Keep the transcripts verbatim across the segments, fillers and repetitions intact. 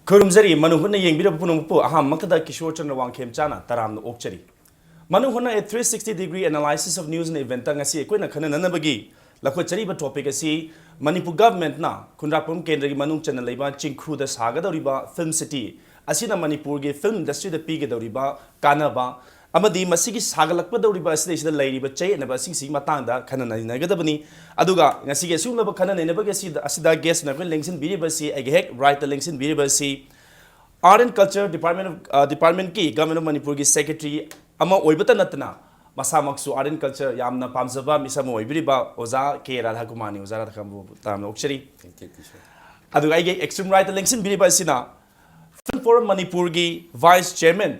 ꯈꯨꯔꯨꯝꯖꯔꯤ꯫ ꯃꯅꯨ ꯍꯨꯠꯅ ꯌꯦꯡꯕꯤꯔꯕ ꯄꯨꯝꯅꯃꯛꯄꯨ ꯑꯍꯥꯟꯕꯃꯛꯇꯗ ꯀꯤꯁꯣꯔ ꯆꯟꯗ꯭ꯔ ꯋꯥꯡꯈꯦꯝ ꯆꯥꯅ ꯇꯔꯥꯝꯅ ꯑꯣꯛꯆꯔꯤ꯫ ꯃꯅꯨ ꯍꯨꯠꯅ A three sixty degree analysis of news and event ꯉꯁꯤ ꯑꯩꯈꯣꯏꯅ ꯈꯟꯅꯅꯅꯕꯒꯤ ꯂꯧꯈꯠꯆꯔꯤꯕ topic ꯑꯁꯤ ꯃꯅꯤꯄꯨꯔ governmentꯅ ꯈꯨꯟꯗ꯭ꯔꯥꯛꯄꯝ ꯀꯦꯟꯗ꯭ꯔꯒꯤ ꯃꯅꯨꯡ ꯆꯟꯅ ꯂꯩꯕ ꯆꯤꯡꯈꯨꯗ ꯁꯥꯒꯗꯧꯔꯤꯕ film city ꯑꯁꯤꯅ ꯃꯅꯤꯄꯨꯔꯒꯤ film industryꯗ ꯄꯤꯒꯗꯧꯔꯤꯕ ꯀꯥꯟꯅꯕ ꯑꯃꯗꯤ ꯃꯁꯤꯒꯤ ꯁꯥꯒꯠꯂꯛꯀꯗꯧꯔꯤꯕ ꯑꯁꯤꯗꯩꯁꯤꯗ ꯂꯩꯔꯤꯕ ꯆꯌꯦꯠꯅꯕꯁꯤꯡꯁꯤꯒꯤ ꯃꯇꯥꯡꯗ ꯈꯟꯅ ꯅꯩꯅꯒꯗꯕꯅꯤ꯫ ꯑꯗꯨꯒ ꯉꯁꯤꯒꯤ ꯑꯁꯤꯒꯨꯝꯂꯕ ꯈꯟꯅ ꯅꯩꯅꯕꯒꯤ ꯑꯁꯤꯗ, ꯑꯁꯤꯗ guestꯅ ꯑꯩꯈꯣꯏ ꯂꯦꯡꯁꯤꯟꯕꯤꯔꯤꯕ ꯑꯁꯤ, ꯑꯩꯒꯤ ꯍꯦꯛ rightꯇ ꯂꯦꯡꯁꯤꯟꯕꯤꯔꯤꯕ ꯑꯁꯤ Art and Culture Department of, ꯑ, departmentꯀꯤ Government of Manipurꯒꯤ secretary ꯑꯃ ꯑꯣꯏꯕꯇ ꯅꯠꯇꯅ ꯃꯁꯥꯃꯛꯁꯨ art and culture ꯌꯥꯝꯅ ꯄꯥꯝꯖꯕ ꯃꯤꯁꯛ ꯑꯃ ꯑꯣꯏꯕꯤꯔꯤꯕ ꯑꯣꯖꯥ ꯀꯦ ꯔꯥꯙꯥꯀꯨꯃꯥꯔꯅꯤ꯫ ꯑꯣꯖꯥ ꯔꯥꯙꯥꯀꯨꯃꯥꯔꯕꯨ ꯇꯔꯥꯝꯅ ꯑꯣꯛꯆꯔꯤ꯫ Thank you, Kishore. ꯑꯗꯨꯒ ꯑꯩꯒꯤ extreme rightꯇ ꯂꯦꯡꯁꯤꯟꯕꯤꯔꯤꯕ ꯑꯁꯤꯅ Film Forum ꯃꯅꯤꯄꯨꯔꯒꯤ vice chairman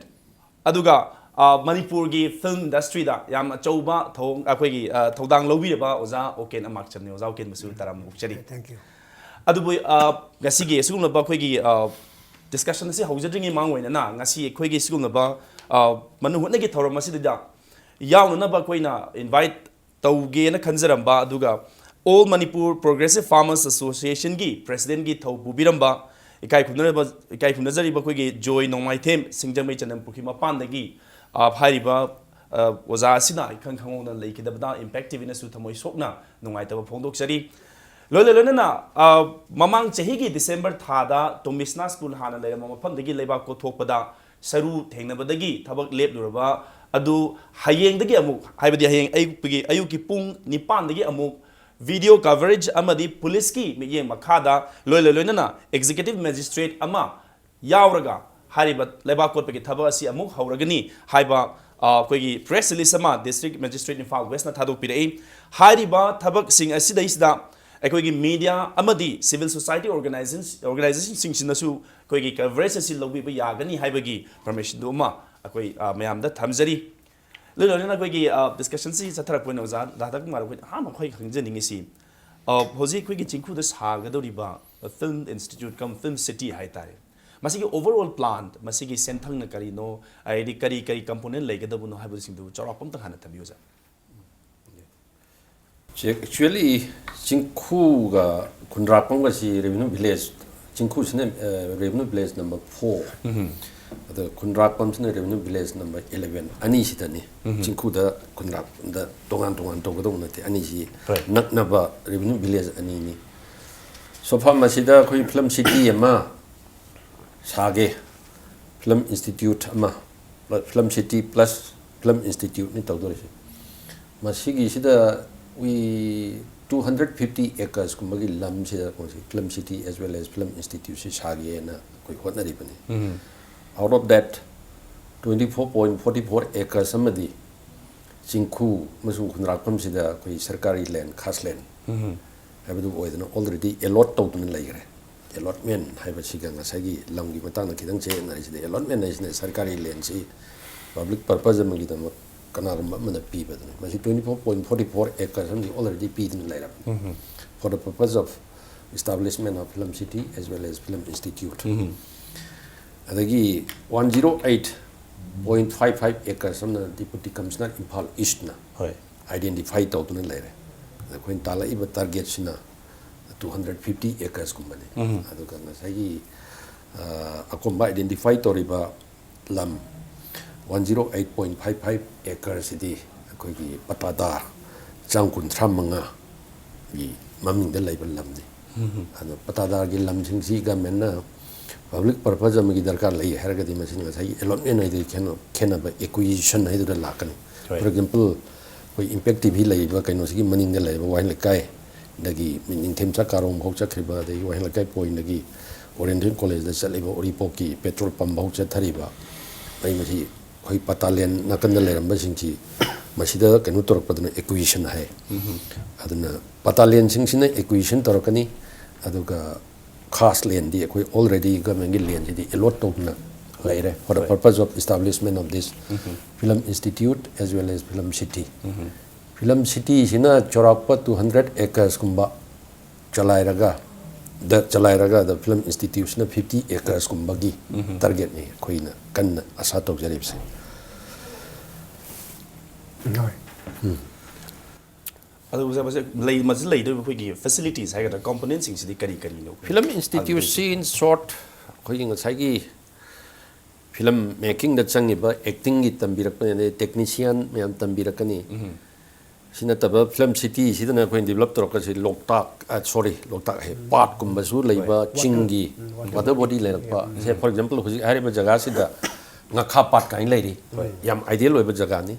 ꯑꯗꯨꯒ, ꯑ, ꯃꯅꯤꯄꯨꯔꯒꯤ film industryꯗ ꯌꯥꯝ ꯑꯆꯧꯕ ꯊꯧ-, ꯑꯩꯈꯣꯏꯒꯤ, ꯑ, ꯊꯧꯗꯥꯡ ꯂꯧꯕꯤꯔꯕ ꯑꯣꯖꯥ ꯑꯣꯀꯦꯟ ꯑꯃꯥꯛꯆꯝꯅꯤ꯫ ꯑꯣꯖꯥ ꯑꯣꯀꯦꯟꯕꯨꯁꯨ ꯇꯔꯥꯝꯅ ꯑꯣꯛꯆꯔꯤ꯫ Thank you. ꯑꯗꯨꯕꯨ, ꯑ, ꯉꯁꯤꯒꯤ ꯑꯁꯤꯒꯨꯝꯂꯕ ꯑꯩꯈꯣꯏꯒꯤ, ꯑ, discussion ꯑꯁꯤ ꯍꯧꯖꯗ꯭ꯔꯤꯉꯩ ꯃꯃꯥꯡ ꯑꯣꯏꯅꯅ ꯉꯁꯤ ꯑꯩꯈꯣꯏꯒꯤ ꯁꯤꯒꯨꯝꯂꯕ, ꯑ, ꯃꯅꯨ ꯍꯨꯠꯅꯒꯤ ꯊꯧꯔꯝ ꯑꯁꯤꯗ ꯌꯥꯎꯅꯅꯕ ꯑꯩꯈꯣꯏꯅ invite ꯇꯧꯒꯦꯅ ꯈꯟꯖꯔꯝꯕ, ꯑꯗꯨꯒ All Manipur Progressive Farmers Associationꯒꯤ presidentꯀꯤ ꯊꯧ ꯄꯨꯕꯤꯔꯝꯕ, ꯏꯀꯥꯏ ꯈꯨꯝꯅꯔꯕ, ꯏꯀꯥꯏ ꯈꯨꯝꯅꯖꯔꯤꯕ ꯑꯩꯈꯣꯏꯒꯤ ꯖꯣꯏ ꯅꯣꯡꯃꯥꯏꯊꯦꯝ, ꯁꯤꯡꯖꯃꯩ ꯆꯅꯝ ꯄꯨꯈ꯭ꯔꯤ ꯃꯄꯥꯟꯗꯒꯤ, ꯑ, ꯍꯥꯏꯔꯤꯕ, ꯑ, ꯑꯣꯖꯥ ꯑꯁꯤꯅ ꯏꯈꯪ ꯈꯪꯍꯧꯗꯅ ꯂꯩꯈꯤꯗꯕꯗ Impact TVꯅꯁꯨ ꯊꯃꯣꯏ ꯁꯣꯛꯅ ꯅꯨꯡꯉꯥꯏꯇꯕ ꯐꯣꯡꯗꯣꯛꯆꯔꯤ꯫ ꯂꯣꯏꯅ ꯂꯣꯏꯅꯅ, ꯑ, ꯃꯃꯥꯡ ꯆꯍꯤꯒꯤ December ꯊꯥꯗ ꯇꯣꯃꯤꯁꯅꯥ ꯁ꯭ꯀꯨꯜ ꯍꯥꯟꯅ ꯂꯩꯔꯝꯕ ꯃꯐꯝꯗꯒꯤ ꯂꯩꯕꯥꯛ ꯀꯣꯊꯣꯛꯄꯗ ꯁꯔꯨ ꯊꯦꯡꯅꯕꯗꯒꯤ ꯊꯕꯛ ꯂꯦꯞꯂꯨꯔꯕ ꯑꯗꯨ ꯍꯌꯦꯡꯗꯒꯤ ꯑꯃꯨꯛ, ꯍꯥꯏꯕꯗꯤ ꯍꯌꯦꯡ ꯑꯌꯨꯛꯀꯤ, ꯑꯌꯨꯛꯀꯤ ꯄꯨꯡ ꯅꯤꯄꯥꯟꯗꯒꯤ ꯑꯃꯨꯛ video coverage ꯑꯃꯗꯤ ꯄꯨꯂꯤꯁꯀꯤ ꯃꯤꯠꯌꯦꯡ ꯃꯈꯥꯗ ꯂꯣꯏꯅ ꯂꯣꯏꯅꯅ executive magistrate ꯑꯃ ꯌꯥꯎꯔꯒ ꯍꯥꯏꯔꯤꯕ ꯂꯩꯕꯥꯛ ꯀꯣꯠꯄꯒꯤ ꯊꯕꯛ ꯑꯁꯤ ꯑꯃꯨꯛ ꯍꯧꯔꯒꯅꯤ ꯍꯥꯏꯕ, ꯑ, ꯑꯩꯈꯣꯏꯒꯤ press release ꯑꯃ District Magistrate Imphal Westꯅ ꯊꯥꯗꯣꯛꯄꯤꯔꯛꯏ꯫ ꯍꯥꯏꯔꯤꯕ ꯊꯕꯛꯁꯤꯡ ꯑꯁꯤꯗꯩꯁꯤꯗ ꯑꯩꯈꯣꯏꯒꯤ media ꯑꯃꯗꯤ civil society organization, organizationꯁꯤꯡꯁꯤꯅꯁꯨ ꯑꯩꯈꯣꯏꯒꯤ coverage ꯑꯁꯤ ꯂꯧꯕꯤꯕ ꯌꯥꯒꯅꯤ ꯍꯥꯏꯕꯒꯤ permissionꯗꯨ ꯑꯃ ꯑꯩꯈꯣꯏ, ꯑ, ꯃꯌꯥꯝꯗ ꯊꯝꯖꯔꯤ꯫ ꯂꯣꯏꯅ ꯂꯣꯏꯅꯅ ꯑꯩꯈꯣꯏꯒꯤ, ꯑ, discussionꯁꯤ ꯆꯠꯊꯔꯛꯄ ꯑꯣꯏꯅ ꯑꯣꯖꯥ ꯔꯥꯙꯥꯀꯨꯃꯥꯔ, ꯑꯩꯈꯣꯏꯅ ꯑꯍꯥꯟꯕ ꯑꯩꯈꯣꯏ ꯈꯪꯖꯅꯤꯡꯉꯤꯁꯤ, ꯑ, ꯍꯧꯖꯤꯛ ꯑꯩꯈꯣꯏꯒꯤ ꯆꯤꯡꯈꯨꯗ ꯁꯥꯒꯗꯧꯔꯤꯕ film institute cum film city ꯍꯥꯏꯇꯥꯔꯦ, ꯃꯁꯤꯒꯤ overall plan, ꯃꯁꯤꯒꯤ ꯁꯦꯟꯊꯪꯅ ꯀꯔꯤꯅꯣ, ꯍꯥꯏꯗꯤ ꯀꯔꯤ ꯀꯔꯤ component ꯂꯩꯒꯗꯕꯅꯣ ꯍꯥꯏꯕꯁꯤꯡꯗꯨ ꯆꯥꯎꯔꯥꯛꯄ ꯑꯝꯇꯪ ꯍꯥꯟꯅ ꯊꯝꯕꯤꯌꯨ, ꯑꯣꯖꯥ꯫ ꯆꯦ-, actually, ꯆꯤꯡꯈꯨꯒ ꯈꯨꯟꯗ꯭ꯔꯥꯛꯄꯝꯒꯁꯤ revenue village ꯆꯤꯡꯈꯨꯁꯤꯅ revenue village number four, ꯑꯗ ꯈꯨꯟꯗ꯭ꯔꯥꯛꯄꯝꯁꯤꯅ revenue village number eleven, ꯑꯅꯤꯁꯤꯗꯅꯤ꯫ ꯆꯤꯡꯈꯨꯗ ꯈꯨꯟꯗ꯭ꯔꯥꯛꯄꯝꯗ ꯇꯣꯉꯥꯟ ꯇꯣꯉꯥꯟ ꯇꯧꯒꯗꯧꯕ ꯅꯠꯇꯦ, ꯑꯅꯤꯁꯤ Right. ꯅꯛꯅꯕ revenue village ꯑꯅꯤꯅꯤ꯫ ꯁꯣꯐꯥ ꯃꯁꯤꯗ ꯑꯩꯈꯣꯏ film city ꯑꯃ ꯁꯥꯒꯦ, film institute ꯑꯃ, film city plus film instituteꯅꯤ ꯇꯧꯗꯣꯔꯤꯁꯦ꯫ ꯃꯁꯤꯒꯤꯁꯤꯗ we two hundred fifty acres ꯀꯨꯝꯕꯒꯤ ꯂꯝꯁꯤꯗ ꯑꯩꯈꯣꯏꯁꯤ film city as well as film instituteꯁꯤ ꯁꯥꯒꯦꯅ ꯑꯩꯈꯣꯏ ꯍꯣꯠꯅꯔꯤꯕꯅꯤ꯫ Out of that, twenty four point forty four acres ꯑꯃꯗꯤ ꯆꯤꯡꯈꯨ ꯑꯃꯁꯨꯡ ꯈꯨꯟꯗ꯭ꯔꯥꯛꯄꯝꯁꯤꯗ ꯑꯩꯈꯣꯏ ꯁꯔꯀꯥꯔꯤ land, ꯈꯥꯁ land ꯍꯥꯏꯕꯗꯨ ꯑꯣꯏꯗꯅ already allot ꯇꯧꯗꯨꯅ ꯂꯩꯈ꯭ꯔꯦ꯫ Allotment ꯍꯥꯏꯕꯁꯤꯒ ꯉꯁꯥꯏꯒꯤ ꯂꯝꯒꯤ ꯃꯇꯥꯡꯗ ꯈꯤꯇꯪ ꯆꯌꯦꯠꯅꯔꯤꯁꯤꯗ, allotment ꯍꯥꯏꯁꯤꯅ ꯁꯔꯀꯥꯔꯤ landꯁꯤ public purpose ꯑꯃꯒꯤꯗꯃꯛ ꯀꯅꯥꯒꯨꯝꯕ ꯑꯃꯅ ꯄꯤꯕꯗꯨꯅꯤ꯫ ꯃꯁꯤ twenty four point forty four acres ꯑꯃꯗꯤ already ꯄꯤꯗꯨꯅ ꯂꯩꯔꯕꯅꯤ, for the purpose of establishment of film city as well as film institute꯫ ꯑꯗꯒꯤ one zero eight point five five acres ꯑꯃꯅ Deputy Commissioner ꯏꯝꯐꯥꯜ Eastꯅ ꯍꯣꯏ꯫ identify ꯇꯧꯗꯨꯅ ꯂꯩꯔꯦ꯫ ꯑꯗ ꯑꯩꯈꯣꯏꯅ ꯇꯥꯜꯂꯛꯏꯕ targetꯁꯤꯅ two hundred fifty acresꯀꯨꯝꯕꯅꯤ꯫ ꯑꯗꯨꯒ ꯉꯁꯥꯏꯒꯤ, ꯑ, ꯑꯀꯣꯝꯕ identify ꯇꯧꯔꯤꯕ ꯂꯝ one zero eight point five five acreꯁꯤꯗꯤ ꯑꯩꯈꯣꯏꯒꯤ ꯄꯇꯥꯗꯥꯔ ꯆꯥꯝ ꯀꯨꯟꯊ꯭ꯔꯥ ꯃꯉꯥꯒꯤ ꯃꯃꯤꯡꯗ ꯂꯩꯕ ꯂꯝꯅꯤ꯫ ꯑꯗꯣ ꯄꯇꯥꯗꯥꯔꯒꯤ ꯂꯝꯁꯤꯡꯁꯤ governmentꯅ public purpose ꯑꯃꯒꯤ ꯗꯔꯀꯥꯔ ꯂꯩ ꯍꯥꯏꯔꯒꯗꯤ ꯃꯁꯤ ꯉꯁꯥꯏꯒꯤ allotment ꯍꯥꯏꯗꯨꯒꯤ ꯈꯦꯠꯅ-, ꯈꯦꯠꯅꯕ acquisition ꯍꯥꯏꯗꯨꯗ ꯂꯥꯛꯀꯅꯤ꯫ Right. For example, ꯑꯩꯈꯣꯏ Impact TV ꯂꯩꯔꯤꯕ ꯀꯩꯅꯣꯁꯤꯒꯤ ꯃꯅꯤꯡꯗ ꯂꯩꯔꯤꯕ ꯋꯥꯍꯦꯡ ꯂꯩꯀꯥꯏꯗꯒꯤ ꯅꯤꯡꯊꯦꯝꯆꯥ ꯀꯥꯔꯣꯡ ꯐꯥꯎ ꯆꯠꯈ꯭ꯔꯤꯕ, ꯑꯗꯒꯤ ꯋꯥꯍꯦꯡ ꯂꯩꯀꯥꯏ pointꯗꯒꯤ Oriental Collegeꯗ ꯆꯠꯂꯤꯕ ꯎꯔꯤꯄꯣꯛꯀꯤ petrol pump ꯐꯥꯎ ꯆꯠꯊꯔꯤꯕ, ꯑꯩ ꯃꯁꯤ ꯑꯩꯈꯣꯏ ꯄꯇꯥ land ꯅꯥꯀꯟꯗ ꯂꯩꯔꯝꯕꯁꯤꯡꯁꯤ ꯃꯁꯤꯗ ꯀꯩꯅꯣ ꯇꯧꯔꯛꯄꯗꯨꯅ acquisition ꯍꯥꯏ꯫ ꯑꯗꯨꯅ ꯄꯇꯥ landꯁꯤꯡꯁꯤꯅ acquisition ꯇꯧꯔꯛꯀꯅꯤ, ꯑꯗꯨꯒ ꯈꯥꯁ landꯗꯤ ꯑꯩꯈꯣꯏ already governmentꯀꯤ landꯁꯤꯗꯤ allot ꯇꯧꯗꯨꯅ ꯂꯩꯔꯦ, for the Right. purpose of establishment of this film institute as well as film city꯫ Film cityꯁꯤꯅ ꯆꯥꯎꯔꯥꯛꯄ two hundred acresꯀꯨꯝꯕ ꯆꯂꯥꯏꯔꯒ, the ꯆꯂꯥꯏꯔꯒ the film instituteꯁꯤꯅ fifty acresꯀꯨꯝꯕꯒꯤ targetꯅꯤ ꯑꯩꯈꯣꯏꯅ ꯀꯟꯅ ꯑꯁꯥ ꯇꯧꯖꯔꯤꯕꯁꯦ꯫ ꯍꯣꯏ꯫ ꯑꯗꯨ ꯑꯣꯖꯥ, ꯃꯁꯤ ꯂꯩ, ꯃꯁꯤ ꯂꯩꯗꯣꯔꯤꯕ ꯑꯩꯈꯣꯏꯒꯤ ꯐꯦꯁꯤꯂꯤꯇꯤꯁ ꯍꯥꯏꯒꯗ꯭ꯔꯥ, ꯀꯝꯄꯣꯅꯦꯟꯁꯤꯡꯁꯤꯗꯤ ꯀꯔꯤ ꯀꯔꯤꯅꯣ? Film Institute, in short, ꯑꯩꯈꯣꯏꯒꯤ ꯉꯁꯥꯏꯒꯤ ꯐꯤꯂꯝ ꯃꯦꯀꯤꯡꯗ ꯆꯪꯉꯤꯕ ꯑꯦꯛꯇꯤꯡꯒꯤ ꯇꯝꯕꯤꯔꯛꯄꯅꯤ, ꯑꯗꯩ ꯇꯦꯛꯅꯤꯁꯤꯌꯥꯟ ꯃꯌꯥꯝ ꯇꯝꯕꯤꯔꯛꯀꯅꯤ꯫ ꯁꯤ ꯅꯠꯇꯕ ꯐꯤꯂꯝ ꯁꯤꯇꯤꯁꯤꯗꯅ ꯑꯩꯈꯣꯏꯅ ꯗꯤꯕꯂꯞ ꯇꯧꯔꯛꯀꯁꯤ ꯂꯣꯛꯇꯥꯛ, ꯁꯣꯔꯤ, ꯂꯣꯛꯇꯥꯛ ꯍꯥꯏ, ꯄꯥꯠꯀꯨꯝꯕꯁꯨ ꯂꯩꯕ, ꯆꯤꯡꯒꯤ ꯋꯥꯇꯔ ꯕꯣꯗꯤ ꯂꯩꯔꯛꯄ꯫ ꯁꯦ, ꯐꯣꯔ ꯑꯦꯛꯖꯥꯝꯄꯜ, ꯍꯧꯖꯤꯛ ꯍꯥꯏꯔꯤꯕ ꯖꯒꯥꯁꯤꯗ ꯉꯥꯈꯥ ꯄꯥꯠ ꯀꯥꯏꯅ ꯂꯩꯔꯤ꯫ ꯌꯥꯝ ꯑꯥꯏꯗꯤꯌꯦꯜ ꯑꯣꯏꯕ ꯖꯒꯥꯅꯤ꯫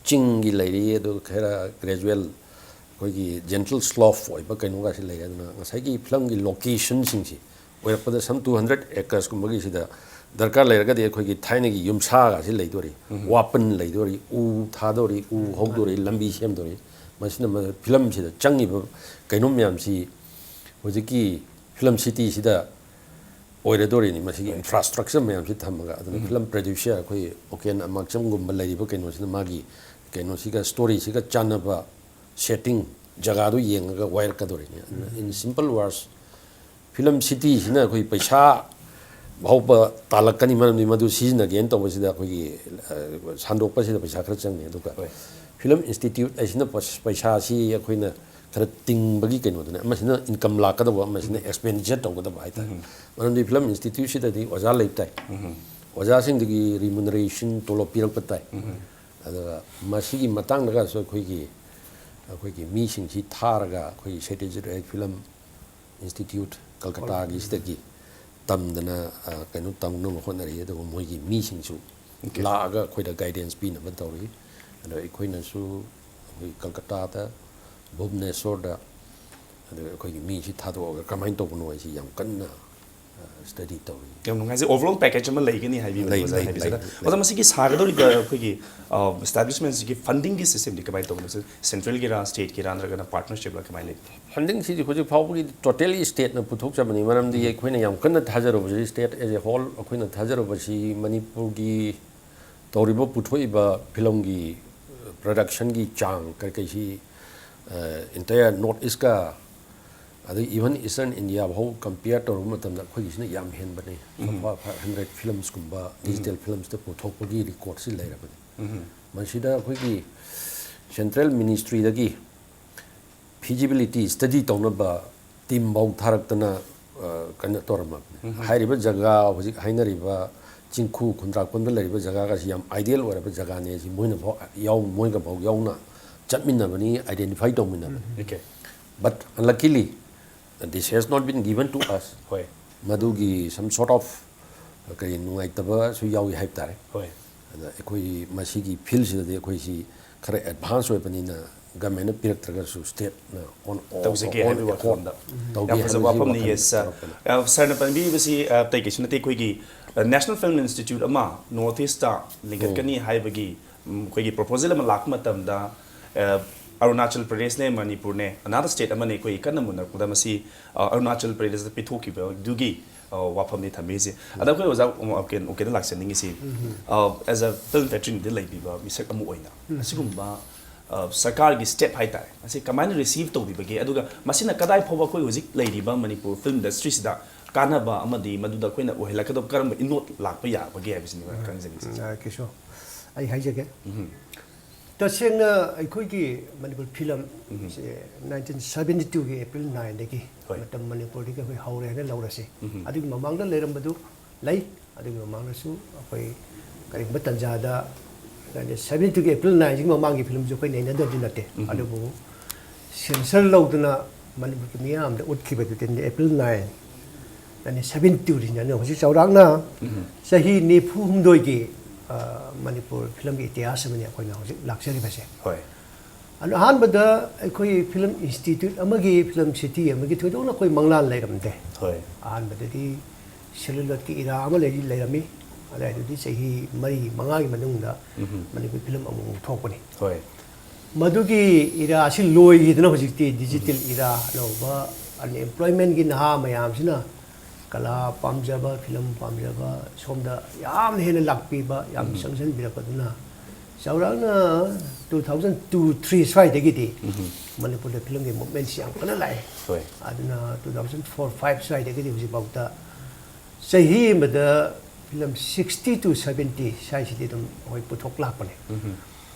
ꯆꯤꯡꯒꯤ ꯂꯩꯔꯤ, ꯑꯗꯨꯒ ꯈꯔ ꯒ꯭ꯔꯦꯖꯨꯋꯦꯜ ꯑꯩꯈꯣꯏꯒꯤ ꯖꯦꯟꯇꯜ ꯁ꯭ꯂꯣꯞ ꯑꯣꯏꯕ ꯀꯩꯅꯣꯒꯁꯤ ꯂꯩꯔꯦ꯫ ꯑꯗꯨꯅ ꯉꯁꯥꯏꯒꯤ ꯐꯤꯂꯝꯒꯤ ꯂꯣꯀꯦꯁꯟꯁꯤꯡꯁꯤ ꯑꯣꯏꯔꯛꯄꯗ ꯁꯝ ꯇꯨ ꯍꯟꯗ꯭ꯔꯦꯠ ꯑꯦꯀꯔꯁꯀꯨꯝꯕꯒꯤ ꯁꯤꯗ ꯗꯔꯀꯥꯔ ꯂꯩꯔꯒꯗꯤ ꯑꯩꯈꯣꯏꯒꯤ ꯊꯥꯏꯅꯒꯤ ꯌꯨꯝꯁꯥꯒꯁꯤ ꯂꯩꯗꯣꯔꯤ, ꯋꯥꯄꯟ ꯂꯩꯗꯣꯔꯤ, ꯎ ꯊꯥꯗꯣꯔꯤ, ꯎ ꯍꯧꯗꯣꯔꯤ, ꯂꯝꯕꯤ ꯁꯦꯝꯗꯣꯔꯤ꯫ ꯃꯁꯤꯅ ꯃ-, ꯐꯤꯂꯝꯁꯤꯗ ꯆꯪꯉꯤꯕ ꯀꯩꯅꯣ ꯃꯌꯥꯝꯁꯤ ꯍꯧꯖꯤꯛꯀꯤ ꯐꯤꯂꯝ ꯁꯤꯇꯤꯁꯤꯗ ꯑꯣꯏꯔꯗꯣꯔꯤꯅꯤ꯫ ꯃꯁꯤꯒꯤ ꯏꯟꯐ꯭ꯔꯥꯁ꯭ꯇ꯭ꯔꯛꯆꯔ ꯃꯌꯥꯝꯁꯤ ꯊꯝꯃꯒ, ꯑꯗꯨꯅ ꯐꯤꯂꯝ ꯄ꯭ꯔꯗ꯭ꯌꯨꯁꯔ ꯑꯩꯈꯣꯏ ꯑꯣꯀꯦꯟ ꯑꯃꯥꯛꯆꯝꯒꯨꯝꯕ ꯂꯩꯔꯤꯕ ꯀꯩꯅꯣꯁꯤꯅ ꯃꯥꯒꯤ ꯀꯩꯅꯣꯁꯤꯒ, ꯁ꯭ꯇꯣꯔꯤꯁꯤꯒ ꯆꯥꯟꯅꯕ ꯁꯦꯠꯇꯤꯡ ꯖꯒꯥꯗꯨ ꯌꯦꯡꯉꯒ ꯋꯥꯏꯔꯛꯀꯗꯣꯔꯤꯅꯤ꯫ ꯑꯗꯨꯅ in simple words, ꯐꯤꯂꯝ ꯁꯤꯇꯤꯁꯤꯅ ꯑꯩꯈꯣꯏ ꯄꯩꯁꯥ ꯐꯥꯎꯕ ꯇꯥꯜꯂꯛꯀꯅꯤ, ꯃꯔꯝꯗꯤ ꯃꯗꯨ ꯁꯤꯖꯤꯟꯅꯒꯦꯅ ꯇꯧꯕꯁꯤꯗ ꯑꯩꯈꯣꯏꯒꯤ, ꯑ, ꯁꯟꯗꯣꯛꯄꯁꯤꯗ ꯄꯩꯁꯥ ꯈꯔ ꯆꯪꯉꯤ꯫ ꯑꯗꯨꯒ ꯐꯤꯂꯝ ꯏꯟꯁꯇꯤꯇ꯭ꯌꯨꯠ ꯍꯥꯏꯁꯤꯅ ꯄꯩꯁꯥꯁꯤ ꯑꯩꯈꯣꯏꯅ ꯈꯔ ꯇꯤꯡꯕꯒꯤ ꯀꯩꯅꯣꯗꯨꯅ, ꯑꯃꯁꯤꯅ ꯏꯟꯀꯝ ꯂꯥꯛꯀꯗꯧꯕ, ꯑꯃꯁꯤꯅ ꯑꯦꯛꯁꯄꯦꯟꯗꯤꯆꯔ ꯇꯧꯒꯗꯕ ꯍꯥꯏꯇꯥꯔꯦ꯫ ꯃꯔꯝꯗꯤ ꯐꯤꯂꯝ ꯏꯟꯁꯇꯤꯇ꯭ꯌꯨꯠꯁꯤꯗꯗꯤ ꯑꯣꯖꯥ ꯂꯩꯕ ꯇꯥꯏ, ꯑꯣꯖꯥꯁꯤꯡꯗꯨꯒꯤ ꯔꯤꯃꯨꯅꯔꯦꯁꯟ, ꯇꯣꯂꯣꯞ ꯄꯤꯔꯛꯄ ꯇꯥꯏ꯫ ꯑꯗꯨꯒ ꯃꯁꯤꯒꯤ ꯃꯇꯥꯡꯗꯒꯁꯨ ꯑꯩꯈꯣꯏꯒꯤ, ꯑꯩꯈꯣꯏꯒꯤ ꯃꯤꯁꯤꯡꯁꯤ ꯊꯥꯔꯒ ꯑꯩꯈꯣꯏꯒꯤ ꯁꯦꯇꯤꯖꯔ ꯐꯤꯂꯝ ꯏꯟꯁꯇꯤꯇ꯭ꯌꯨꯠ ꯀꯜꯀꯇꯥꯒꯤꯁꯤꯗꯒꯤ ꯇꯝꯗꯅ, ꯑ, ꯀꯩꯅꯣ ꯇꯧꯅꯕ ꯍꯣꯠꯅꯔꯤ꯫ ꯑꯗꯨꯒ ꯃꯣꯏꯒꯤ ꯃꯤꯁꯤꯡꯁꯨ ꯂꯥꯛꯑꯒ ꯑꯩꯈꯣꯏꯗ ꯒꯥꯏꯗꯦꯟꯁ ꯄꯤꯅꯕ ꯇꯧꯔꯤ꯫ ꯑꯗꯣ ꯑꯩꯈꯣꯏꯅꯁꯨ ꯑꯩꯈꯣꯏ ꯀꯜꯀꯇꯥꯗ, ꯚꯨꯕꯅꯦꯁꯣꯔꯗ, ꯑꯗꯨꯒ ꯑꯩꯈꯣꯏꯒꯤ ꯃꯤꯁꯤ ꯊꯥꯗꯣꯛꯑꯒ ꯀꯃꯥꯏꯅ ꯇꯧꯕꯅꯣ ꯍꯥꯏꯁꯤ ꯌꯥꯝ ꯀꯟꯅ, ꯑ, ꯁ꯭ꯇꯗꯤ ꯇꯧꯔꯤ꯫ ꯌꯥꯝ ꯅꯨꯡꯉꯥꯏꯖꯩ꯫ ꯑꯣꯚꯔꯑꯣꯜ ꯄꯦꯀꯦꯖ ꯑꯃ ꯂꯩꯒꯅꯤ ꯍꯥꯏꯕꯤꯕꯅꯦ ꯂꯩ, ꯑꯣꯖꯥ ꯂꯩ, ꯍꯥꯏꯕꯁꯤꯗ꯫ ꯂꯩ, ꯂꯩ꯫ ꯑꯣꯖꯥ, ꯃꯁꯤꯒꯤ ꯁꯥꯒꯗꯧꯔꯤꯕ ꯑꯩꯈꯣꯏꯒꯤ, ꯑ, ꯏꯁꯇꯥꯕ꯭ꯂꯤꯁꯃꯦꯟꯁꯤꯒꯤ ꯐꯟꯗꯤꯡꯒꯤ ꯁꯤꯁꯇꯦꯝꯗꯤ ꯀꯃꯥꯏꯅ ꯇꯧꯕꯅꯣ? ꯁꯦꯟꯇ꯭ꯔꯦꯜꯒꯤꯔꯥ, ꯁ꯭ꯇꯦꯠꯀꯤꯔꯥ, ꯅꯠꯇ꯭ꯔꯒꯅ ꯄꯥꯔꯠꯅꯔꯁꯤꯞꯂ, ꯀꯃꯥꯏꯅ ꯂꯩꯒꯦ? ꯐꯟꯗꯤꯡꯁꯤꯗꯤ ꯍꯧꯖꯤꯛ ꯐꯥꯎꯕꯒꯤ ꯇꯣꯇꯦꯜꯂꯤ ꯁ꯭ꯇꯦꯠꯅ ꯄꯨꯊꯣꯛꯆꯕꯅꯤ꯫ ꯃꯔꯝꯗꯤ ꯑꯩꯈꯣꯏꯅ ꯌꯥꯝ ꯀꯟꯅ ꯊꯥꯖꯔꯨꯕꯁꯤ, ꯁ꯭ꯇꯦꯠ ꯑꯦꯖ ꯑꯦ ꯍꯣꯜ ꯑꯩꯈꯣꯏꯅ ꯊꯥꯖꯔꯨꯕꯁꯤ ꯃꯅꯤꯄꯨꯔꯒꯤ ꯇꯧꯔꯤꯕ, ꯄꯨꯊꯣꯛꯏꯕ ꯐꯤꯂꯝꯒꯤ ꯄ꯭ꯔꯗꯛꯁꯟꯒꯤ ꯆꯥꯡ ꯀꯔꯤ ꯀꯔꯤꯁꯤ, ꯑ, ꯏꯟꯇꯌꯔ ꯅꯣꯔꯠ ꯏꯁꯀ, ꯑꯗꯩ ꯏꯚꯟ ꯏꯁꯇꯔꯟ ꯏꯟꯗꯤꯌꯥ ꯐꯥꯎ ꯀꯝꯄꯤꯌꯔ ꯇꯧꯔꯨꯕ ꯃꯇꯝꯗ ꯑꯩꯈꯣꯏꯒꯤꯁꯤꯅ ꯌꯥꯝ ꯍꯦꯟꯕꯅꯤ꯫ ꯐꯥꯏꯚ ꯍꯟꯗ꯭ꯔꯦꯠ ꯐꯤꯂꯝꯁꯀꯨꯝꯕ, ꯗꯤꯖꯤꯇꯦꯜ ꯐꯤꯂꯝꯁꯇ ꯄꯨꯊꯣꯛꯄꯒꯤ ꯔꯦꯀꯣꯔꯠꯁꯤ ꯂꯩꯔꯕꯅꯤ꯫ ꯃꯁꯤꯗ ꯑꯩꯈꯣꯏꯒꯤ ꯁꯦꯟꯇ꯭ꯔꯦꯜ ꯃꯤꯅꯤꯁꯇ꯭ꯔꯤꯗꯒꯤ feasibility study ꯇꯧꯅꯕ team ꯐꯥꯎ ꯊꯥꯔꯛꯇꯅ, ꯑ, ꯀꯩꯅꯣ ꯇꯧꯔꯝꯃꯕꯅꯤ꯫ ꯎꯝ꯫ ꯍꯥꯏꯔꯤꯕ ꯖꯒꯥ, ꯍꯧꯖꯤꯛ ꯍꯥꯏꯅꯔꯤꯕ ꯆꯤꯡꯈꯨ ꯈꯨꯟꯗ꯭ꯔꯥꯛꯄꯝꯗ ꯂꯩꯔꯤꯕ ꯖꯒꯥꯒꯁꯤ ꯌꯥꯝ ideal ꯑꯣꯏꯔꯕ ꯖꯒꯥꯅꯦ ꯁꯤ ꯃꯣꯏꯅ ꯐꯥꯎ ꯌꯥꯎ-, ꯃꯣꯏꯒ ꯐꯥꯎ ꯌꯥꯎꯅ ꯆꯠꯃꯤꯟꯅꯕꯅꯤ, identify ꯇꯧꯃꯤꯟꯅꯕꯅꯤ꯫ Um. Okay꯫ But unluckily, this has not been given to us. ꯍꯣꯏ꯫ ꯃꯗꯨꯒꯤ some sort of ꯀꯔꯤ ꯅꯨꯡꯉꯥꯏꯇꯕꯁꯨ ꯌꯥꯎꯏ ꯍꯥꯏꯕ ꯇꯥꯔꯦ꯫ ꯍꯣꯏ꯫ ꯑꯗ ꯑꯩꯈꯣꯏ ꯃꯁꯤꯒꯤ fieldꯁꯤꯗꯗꯤ ꯑꯩꯈꯣꯏꯁꯤ ꯈꯔ advance ꯑꯣꯏꯕꯅꯤꯅ governmentꯅ ꯄꯤꯔꯛꯇ꯭ꯔꯒꯁꯨ stateꯅ on, on, ꯇꯧꯖꯒꯦ on ꯍꯥꯏꯕꯒꯤ accord ꯋꯥꯈꯜꯂꯣꯟꯗ꯫ ꯇꯧꯒꯦ ꯌꯥꯝ ꯐꯖꯕ ꯍꯥꯏꯕꯒꯤ ꯋꯥꯐꯝꯅꯤ, ꯋꯥꯈꯜ yes, sir꯫ ꯇꯧꯔꯛꯄꯅꯤ꯫ ꯑ, sirꯅ ꯄꯟꯕꯤꯔꯤꯕꯁꯤ, ꯑ, ꯑꯇꯩ ꯀꯩꯁꯨ ꯅꯠꯇꯦ, ꯑꯩꯈꯣꯏꯒꯤ, ꯑ, national film institute ꯑꯃ North Eastꯇ ꯂꯤꯡꯈꯠꯀꯅꯤ ꯎꯝ꯫ ꯍꯥꯏꯕꯒꯤ, ꯎꯝ, ꯑꯩꯈꯣꯏꯒꯤ proposal ꯑꯃ ꯂꯥꯛꯄ ꯃꯇꯝꯗ, ꯑ, ꯑꯔꯨꯅꯥꯆꯜ ꯄ꯭ꯔꯗꯦꯁꯅꯦ, ꯃꯅꯤꯄꯨꯔꯅꯦ, another state ꯑꯃꯅꯦ, ꯑꯩꯈꯣꯏ ꯀꯟꯅ ꯃꯨꯟꯅꯔꯛꯄꯗ ꯃꯁꯤ, ꯑ, ꯑꯔꯨꯅꯥꯆꯜ ꯄ꯭ꯔꯗꯦꯁꯇ ꯄꯤꯊꯣꯛꯈꯤꯕꯗꯨꯒꯤ, ꯑ, ꯋꯥꯐꯝꯅꯤ ꯊꯝꯕꯤꯔꯤꯁꯦ꯫ ꯑꯗ ꯑꯩꯈꯣꯏ ꯑꯣꯖꯥ ꯎ-, ꯎꯀꯦꯟ-, ꯎꯀꯦꯟꯗ ꯂꯥꯛꯆꯅꯤꯡꯉꯤꯁꯤ, ꯎꯝ꯫ ꯑ, as a film veteranꯗ ꯂꯩꯕꯤꯕ ꯃꯤꯁꯛ ꯑꯃ ꯑꯣꯏꯅ, ꯎꯝ꯫ ꯑꯁꯤꯒꯨꯝꯕ, ꯑ, ꯁꯔꯀꯥꯔꯒꯤ step ꯍꯥꯏꯇꯥꯔꯦ, ꯑꯁꯤ ꯀꯃꯥꯏꯅ receive ꯇꯧꯕꯤꯕꯒꯦ? ꯑꯗꯨꯒ ꯃꯁꯤꯅ ꯀꯗꯥꯏ ꯐꯥꯎꯕ ꯑꯩꯈꯣꯏ ꯍꯧꯖꯤꯛ ꯂꯩꯔꯤꯕ ꯃꯅꯤꯄꯨꯔ film industryꯁꯤꯗ ꯀꯥꯟꯅꯕ ꯑꯃꯗꯤ ꯃꯗꯨꯗ ꯑꯩꯈꯣꯏꯅ ꯑꯣꯏꯍꯜꯂꯛꯀꯗꯕ ꯀꯔꯝꯕ ꯏꯅꯣꯠ ꯂꯥꯛꯄ ꯌꯥꯕꯒꯦ ꯍꯥꯏꯕꯁꯤꯅꯤ ꯑꯩꯈꯣꯏꯅ ꯈꯪꯖꯅꯤꯡꯉꯤꯁꯦ꯫ ꯎꯝ, ꯑ, ꯀꯩꯁꯨ ꯑꯩ ꯍꯥꯏꯖꯒꯦ꯫ ꯎꯝ꯫ ꯇꯁꯦꯡꯅ ꯑꯩꯈꯣꯏꯒꯤ ꯃꯅꯤꯄꯨꯔ film ꯎꯝ꯫ ꯁꯦ nineteen seventy twoꯒꯤ April nineꯗꯒꯤ ꯍꯣꯏ꯫ ꯃꯇꯝ ꯃꯅꯤꯄꯨꯔꯗꯒꯤ ꯑꯩꯈꯣꯏ ꯍꯧꯔꯦ ꯍꯥꯏꯅ ꯂꯧꯔꯁꯤ꯫ ꯎꯝ꯫ ꯑꯗꯨꯒꯤ ꯃꯃꯥꯡꯗ ꯂꯩꯔꯝꯕꯗꯨ ꯂꯩ꯫ ꯑꯗꯨꯒꯤ ꯃꯃꯥꯡꯗꯁꯨ ꯑꯩꯈꯣꯏ ꯀꯔꯤꯒꯨꯝꯕ ꯇꯟꯖꯥꯗ nineteen seventy twoꯒꯤ April nineꯁꯤꯒꯤ ꯃꯃꯥꯡꯒꯤ filmꯁꯨ ꯑꯩꯈꯣꯏ ꯅꯩꯅꯗꯕꯗꯤ ꯅꯠꯇꯦ꯫ ꯎꯝ꯫ ꯑꯗꯨꯕꯨ censor ꯂꯧꯗꯨꯅ ꯃꯅꯤꯄꯨꯔꯒꯤ ꯃꯤꯌꯥꯝꯗ ꯎꯠꯈꯤꯕꯗꯨꯗꯤ April nine nineteen seventy twoꯁꯤꯅ ꯍꯧꯖꯤꯛ ꯆꯥꯎꯔꯥꯛꯅ ꯎꯝ꯫ ꯆꯍꯤ ꯅꯤꯐꯨ ꯍꯨꯝꯗꯣꯏꯒꯤ, ꯑ, ꯃꯅꯤꯄꯨꯔ filmꯒꯤ ꯏꯇꯤꯍꯥꯁ ꯑꯃꯅꯤ ꯑꯩꯈꯣꯏꯅ ꯍꯧꯖꯤꯛ ꯂꯥꯛꯆꯔꯤꯕꯁꯦ꯫ ꯍꯣꯏ꯫ ꯑꯗꯣ ꯑꯍꯥꯟꯕꯗ ꯑꯩꯈꯣꯏ film institute ꯑꯃꯒꯤ, film city ꯑꯃꯒꯤ ꯊꯣꯏꯗꯣꯛꯅ ꯑꯩꯈꯣꯏ ꯃꯪꯂꯥꯟ ꯂꯩꯔꯝꯗꯦ꯫ ꯍꯣꯏ꯫ ꯑꯍꯥꯟꯕꯗꯗꯤ celluloidꯀꯤ era ꯑꯃ ꯂꯩ-, ꯂꯩꯔꯝꯃꯤ꯫ ꯑꯗꯨꯋꯥꯏꯗꯨꯗꯤ ꯆꯍꯤ ꯃꯔꯤ ꯃꯉꯥꯒꯤ ꯃꯅꯨꯡꯗ ꯎꯝ꯫ ꯃꯅꯤꯄꯨꯔ film ꯑꯃꯨꯛ ꯊꯣꯛꯄꯅꯤ꯫ ꯍꯣꯏ꯫ ꯃꯗꯨꯒꯤ era ꯑꯁꯤ ꯂꯣꯏꯈꯤꯗꯅ ꯍꯧꯖꯤꯛꯇꯤ digital ꯎꯝ꯫ Era ꯑꯅꯧꯕ unemploymentꯀꯤ ꯅꯍꯥ ꯃꯌꯥꯝꯁꯤꯅ ꯀꯂꯥ ꯄꯥꯝꯖꯕ, film ꯄꯥꯝꯖꯕ, ꯁꯣꯝꯗ ꯌꯥꯝꯅ ꯍꯦꯟꯅ ꯂꯥꯛꯄꯤꯕ, ꯌꯥꯝ ꯎꯝ꯫ ꯆꯪꯁꯤꯟꯕꯤꯔꯛꯄꯗꯨꯅ ꯆꯥꯎꯔꯥꯛꯅ two thousand two three ꯁ꯭ꯋꯥꯏꯗꯒꯤꯗꯤ ꯎꯝ꯫ ꯃꯅꯤꯄꯨꯔꯗ filmꯒꯤ movementꯁꯤ ꯌꯥꯝ ꯀꯟꯅ ꯂꯥꯛꯑꯦ꯫ ꯍꯣꯏ꯫ ꯑꯗꯨꯅ two thousand four five ꯁ꯭ꯋꯥꯏꯗꯒꯤꯗꯤ ꯍꯧꯖꯤꯛꯐꯥꯎꯗ ꯆꯍꯤ ꯑꯃꯗ film sixty to seventy ꯁ꯭ꯋꯥꯏꯁꯤꯗꯤ ꯑꯗꯨꯝ ꯑꯩꯈꯣꯏ ꯄꯨꯊꯣꯛ ꯂꯥꯛꯄꯅꯦ꯫ ꯎꯝ꯫